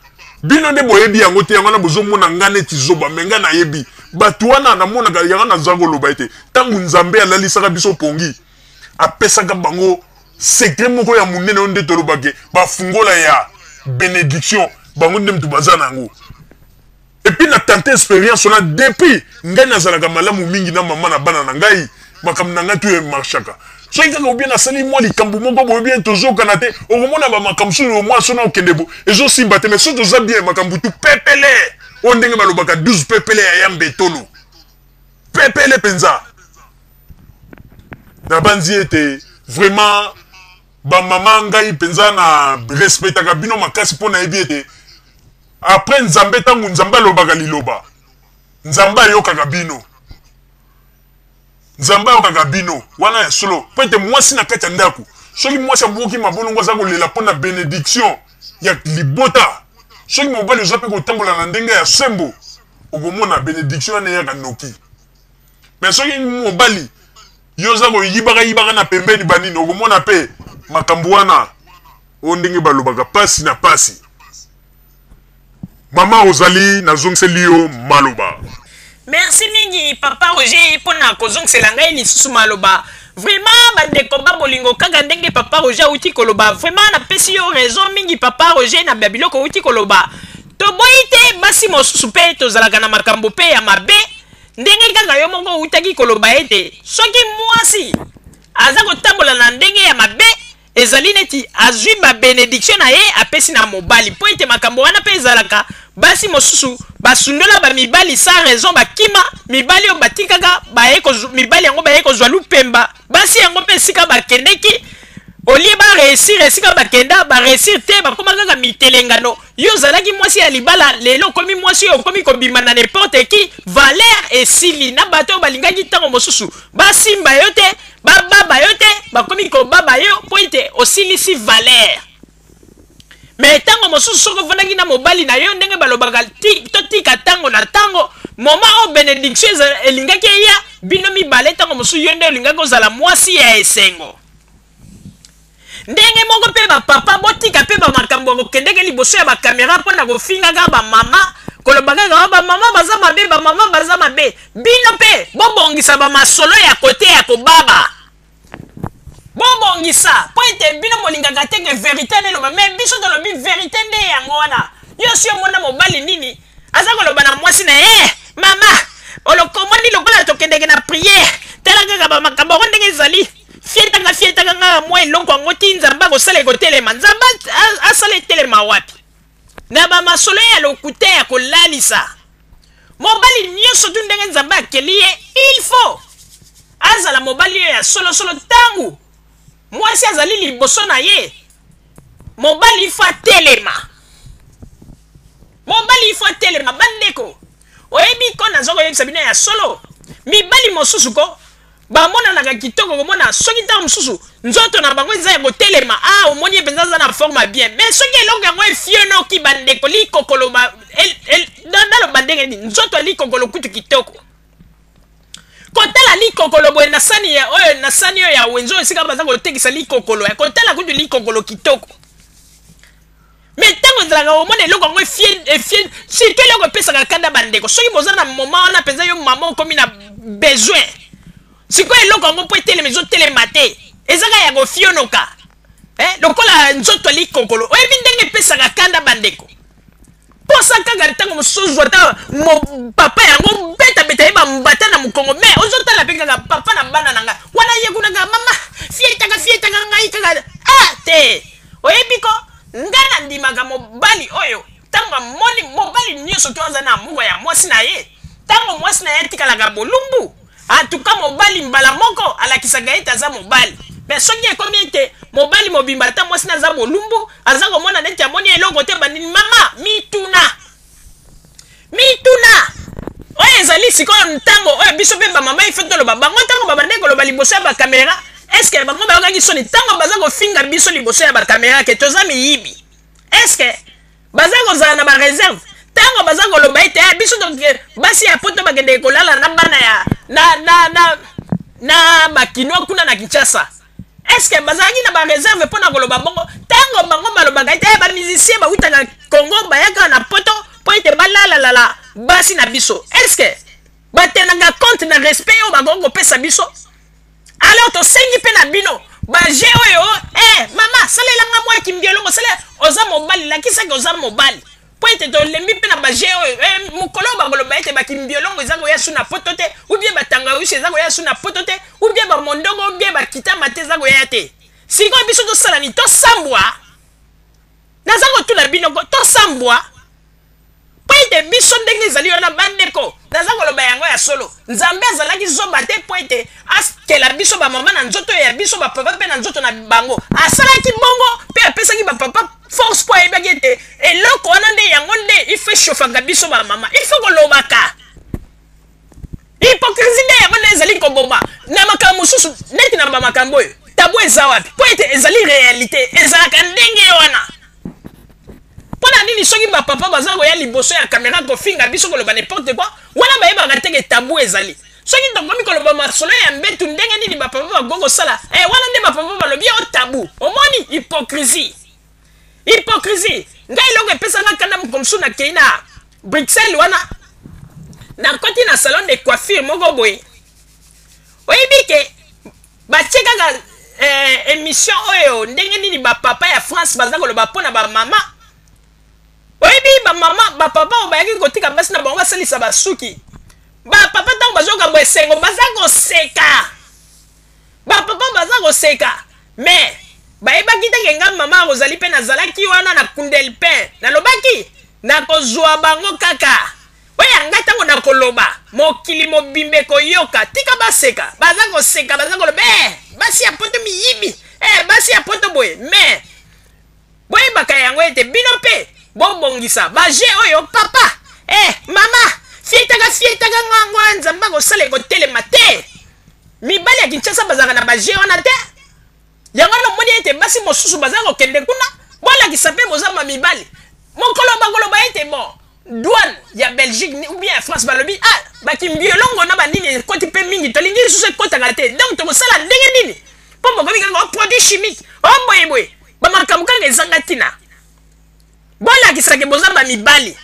Bino nde boyebi yango te, yango wana bozomona ngai neti zoba. Me ngai nayebi bato wana, namonaka yango. Naza koloba ete ntango Nzambe alalisaka biso pongi, apesaka bango secret moko ya monene oyo nde tolobake bafungola ya bénédiction. Bango nde moto baza na yango. Et puis na tenter expérience wana, depuis ngai nazalaka malamu mingi na mama na bana na ngai, makambo na ngai tu emarchaka. Soki kaka obie nasali mwa likambo moko boye bien, tozokana te, okomona bamakambo mosusu mwa sona okende bo ezosimba te. Mais soki toza bien, makambo tu pepele, oyo ndenge balobaka 12 pepele ya yambe etolo pepele mpenza. Nabanzi ete vraiment bamama, ngai mpenza na respectaka bino makasi, mpo nayebi ete après Nzambe, ntango Nzambe alobaka liloba, Nzambe ayokaka bino, Nzambe ayokaka bino wana ya solo. Mpo ete mwasi na kati ya ndako, soki mwasi abuki mabolongo, aza kolela mpo na bénédiction ya libota. Soki mobali oza mpe kotambola na ndenge ya sembo, okomona bénédiction wana eyaka noki. Mais soki mobali yo oza koyibaka yibaka na pembeni banini, okomona mpe makambo wana oyo ndenge balobaka pasi na pasi. Mama ozali, nazongiseli yo maloba. Merci mingi papa Roger mpona kozongisela ngai lisusu maloba. Vraiment bandeko ba bolingo, kaka ndenge papa Roger auti koloba, vraiment napesi yo raison mingi papa Roger na babiloko auti koloba. Toboyi te, basi mosusu mpe tozalaka na makambo mpe ya mabe, ndenge kaka yo moko outaki koloba ete soki mwasi aza kotambola na ndenge ya mabe, ezali neti azwi babénédiction na ye apesi na mobali, mpo ete makambo wana mpe ezalaka. Basi mosusu basundola bamibali sans raison, bakima mibali oyo batikaka, baye mibali yango baye kozwa lupemba. Basi yango mpe esika bakendeki, olie baréussir, esika bakenda baréussir te, bakóma kaka mitelengano. Yo ozalaki mwasi ya libala, lelo okomi mwasi oyo okomi kobima na n'importe qui, valeur esili na bato oyo balingaki ntango mosusu basimba yo te, bababa yo te, bakomi kobaba yo mpo ete osilisi valeur. Me ntango mosusu soki ofandaki na mobali na yo ndenge balobaka totika ntango na ntango, moma oyo bénédiction elingaki eya bino mibale, ntango mosusu yo nde olingaki kozala mwasi ya esengo. Ndenge moko mpe bapapa, botika mpe bamakambo ya kokendeke liboso ya bakamera mpo na kofingaka bamama, koloba kaka bamama baza mabe, bamama baza mabe. Bino mpe bobongisa bamasolo ya kote ya kobaba, bobongisa, mpo ete bino bolingaka te ke vérité nde eloba. Me biso tolobi vérité nde yango wana. Yo si omona mobali nini aza koloba na mwasi na ye: "Mama, olokomoni lokola tokendeke na prière, tala kaka bamakambo yango ndenge ezali, fietaka fietaka ngaka mwa eloko yango ti Nzambe akosala ekotelema." Nzambe asala etelema wapi na bamasolo ya lokuta ya kolalisa? Mobali nyonso tu, ndenge Nzambe akeli ye, il faut azala mobali oyo ya solosolo. Ntango Mwasi azali liboso na ye. Mobali il faut atelema. Mobali il faut atelema. Bandeko, oyebi ko naza koyebisa bino ya solo, mibali mosusu ko bamonanaka kitoko komona soki ntango mosusu nzoto na bango eza ya kotelema, ah, omoni ye mpenza aza na forme ya bien, mais soki eloko yango efionoki bandeko, likokolo ba, el, el, naloba ndenge nini, nzoto ya likokolo kutu kitoko kotala likokolo boye na sani ya oyo, na sani oyo ya wenze oyo esika baza kotekisa likokolo, ya kotala kutu likokolo kitoko, mais ntango ezalaka omona eloko yango efie, efie, surtout eloko epesaka kanda bandeko, soki boza na moment wana mpenza yo mama okomi na besoin, sikoyo eloko yango mpo etelema ezotelema te, ezaka ya kofionoka, lokola nzoto ya likokolo. Oyebi ndenge epesaka kanda bandeko, posa kaka ntango mosusu ata papa yango betabeta ye bambata na mokongo, mais ozotala mpe kaka papa na bana na ngai wana ye kuna kaka mama fietaka fietaka ngai kaka, ah te. Oyebi ko ngai nandimaka mobali oyo ntango amoni mobali nyonso to aza na amour ya mwasi na ye, ntango mwasi na ye atikalaka bolumbu, en tout cas mobali mbala moko alakisaka ete aza mobali. Mais soki ekomi ete mobali mobimba ata mwasi na aza bolumbu, aza komona neti amoni eloko te, bandini mama mituna, mituna oyo ezali sikoyo ntango oyo biso mpe bamama ife toloba bango ntango babandaki koloba liboso ya bakamera, eske bango bayokaki soni ntango baza kofinga biso liboso ya bakamera ke toza miyibi? Eske baza kozala na bareserve ntango baza koloba ete biso basi ya poto bakendeke kolala na bana ya na, na, na, na bakinois kuna na Kinshasa? Eske bazalaki na bareserve mpo na koloba bongo ntango bango balobaka ete bamusicien bawutaka Congo bayaka na poto mpo ete balalalala basi na biso? Eske batenaka compte na respect oyo bakoki kopesa biso? Alors tosengi mpe na bino baje oyo, mama salelanga mwa kimbiolongo, salela, oza mobali, lakisaki oza mobali, mpo ete tolembi mpe na baje oyo, mokolo oyo bakoloba ete bakimbiolongo eza koya su na poto te, ou bien batangawisi eza koya su na poto te, ou bien bamondongo, ou bien bakitama te eza koya te. Sikoyo biso tosala nini? Tosambwa? Naza kotuna bino, tosambwa? Mpo ete biso ndenge ezali wana bandeko, naza koloba yango ya solo, Nzambe azalaki zoba te mpo ete akela biso bamama na nzoto ya biso, bapapa mpe na nzoto na bango. Asalaki bongo mpe apesaki bapapa force mpo ayebaki ete eloko wana nde yango nde ifo eshofaka biso bamama, ifo kolobaka. Hypocrisie nde yango nde ezali koboma na makambo mosusu, neti na bamakambo oyo tabu eza wapi, mpo ete ezali realite, ezalaka ndenge wana. Mpo na nini soki bapapa baza koya liboso ya kamera kofinga biso, koloba n'importe quoi, wana bayebaka te ke tabu ezali? Soki tokomi koloba masolo ya mbetu, ndenge nini bapapa bakoki kosala, wana nde bapapa balobi o tabu. Omoni hypocrisie, hypocrisie. Ngai eloko epesanga kanda, moko mosusu nakei na Bruxelles wana, nakoti na salon de coiffure moko boye, oyebi ke batie kaka émission oyo ndenge nini bapapa ya France baza koloba mpo na bamama. Oyebi bamama, bapapa oyo bayaki kotika basi na bango basalisa basuki, bapapa ntango bazoka bo esengo baza koseka, bapapa baza koseka, mais bayebaki te ke nga mama akozali mpe nazalaki wana na kundelpin, nalobaki nakozwa bango kaka oyo ya ngai ntango nakoloba mokili mobimba ekoyoka. Tika baseka, baza koseka, baza koloba basi ya poto miyibi, basi ya poto boye. Mais boyebaka yango ete bino mpe bobongisa baje oyo papa, mama fietaka fietaka ngango ya Nzambe akosala ekotelema te. Mibali ya Kinshasa bazalaka na baje wana te. Yango wana omoni ete basi mosusu baza kokende kuna, bolakisa mpe boza ma mibali. Mokolo bakoloba ete bon douane ya Belgique ou bien ya France balobi ah bakimbiolongo na banini ekoti mpe mingi, tolingi lisusu ekotaka te, donc tokosala ndenge nini mpo bokomi kaka produit chimique o boye boye, bamakambo kaka ezanga ntina. Bolakisaka boza ba mibali,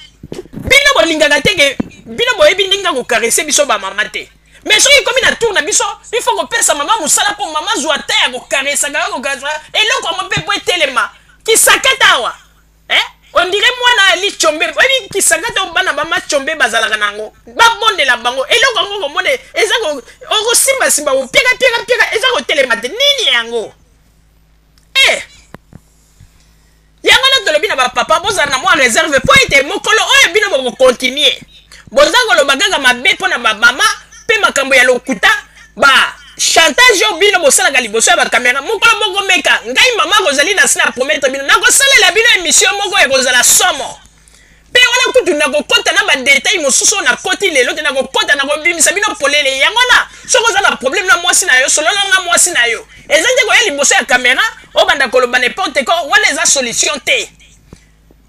bino bolingaka te ke bino boyebi ndenge ya kokarese biso bamama te, mais soki ekomi na tour na biso, il faut kopesa mama mosala mpo mama zwa ta ya kokaresaka, ya kokaresaka eloko yango mpe po etelema. Kisakata awa, on dirait mwana ali chombe, oyebi kisakata oyo bana bama chombe bazalaka nango, babondela bango eloko yango komona eza okosimbasimba kopiaka piaka piaka eza kotelema te. Nini yango? Yango wana tolobi na bapapa bozala na mwa reserve mpo ete mokolo oyo bino bokokontinue boza koloba kaka mabe mpo na bamama mpe makambo ya lokuta ba Chantage oyo bino bosalaka liboso ya bakamera, mokolo bokomeka ngai mama Rosalie nasi na promettre bino nakosalela bino emission moko ekozala somo. Mpe wana kutu nakokota na badetail mosusu oyo nakoti lelo te, nakokota nakobimisa bino polele. Yango wana soki oza na problème na mwasi na yo, solola na mwasi na yo. Eza te koya liboso ya kamera obanda koloba n'importe quoi, wana eza solution te.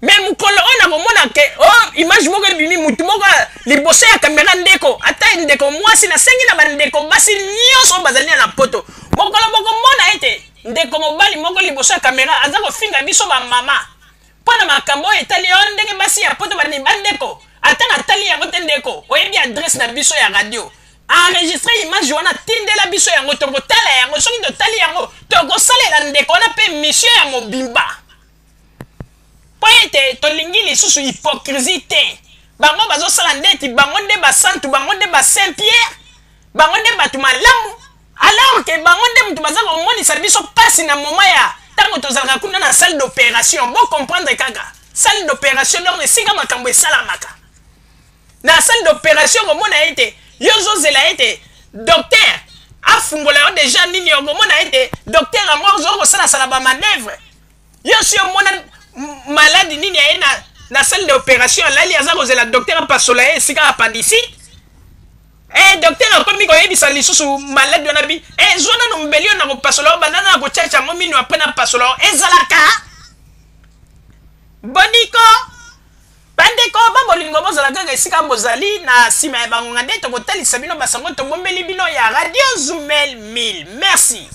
Mais mokolo oyo nakomona ke oh, image moko ebimi mutu moko liboso ya kamera, ndeko ata ndeko mwasi, nasengi na bandeko basi nyonso oyo bazali na poto, mokolo bokomona ete ndeko mobali moko liboso ya kamera aza kofinga biso bamama mpo na makambo oyo etali yo ndenge basi ya poto bani. Bandeko, ata natali yango te. Ndeko, oyebi adresse na biso ya radio, enregistre image wana, tindela biso yango, tokotala yango. Soki totali yango, tokosalela ndeko wana mpe mission ya mobimba, mpo ete tolingi lisusu hypocrisie te. Bango bazosala ndeti bango nde basantu, bango nde ba Saint Pierre, bango nde bato malamu, alors ke bango nde moto baza komonisa biso mpasi na moment ya ntango tozalaka kuna na salle d'opération. Bocomprendre kaka salle d'opération, donc esika makambo esalamaka na salle d'opération. Komona ete yo ozozela ete docteur afungola yo déjà nini, okomona ete docteur yango ozoki kosalasala bamanœuvre. Yo si omona maladi nini aye na salle d'opération, alali, aza kozela docteur apasola ye esika appendicite. Docteur akomi koyebisa lisusu maladi wana bi zwa nano mbeli oyo na kopasola oyo, banda na kotiatia yango mino, après na pasola oyo. Ezalaka boniko? Bandeko babolingo, bozala kaka esika bozali. Na nsima ya bangonga nde tokotalisa bino basango tobombeli bino ya Radio Zumel 1000. Merci.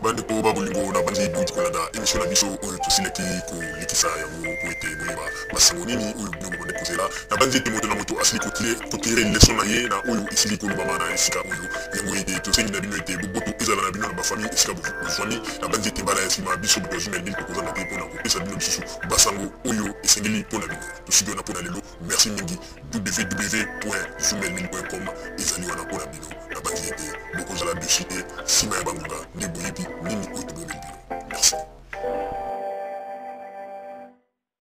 Bandeko babolingo, na banzi bouti kolanda émission na biso oyo tosilaki kolekisa yango po ete boyeba basango nini oyo bino bobande kozela. Na banzi ete moto na moto asili kotirer leçon na ye na oyo esili kolobama na esika oyo. Yango ete tosengi na bino ete boboto ezala na bino na bafamille esika bozwami. Na banzi ete mbala ya nsima, biso bato ya Zumel 1000 tokozanga te mpona kopesa bino lisusu basango oyo esengeli mpo na bino. Tosuki wana mpo na lelo. Merci mingi. www.zumel1000.com ezali wana mpo na bino. Na banzi ete bokozala déçus te. Nsima ya bangonga nde boyebi nini oyo tobomeli bino. Merci.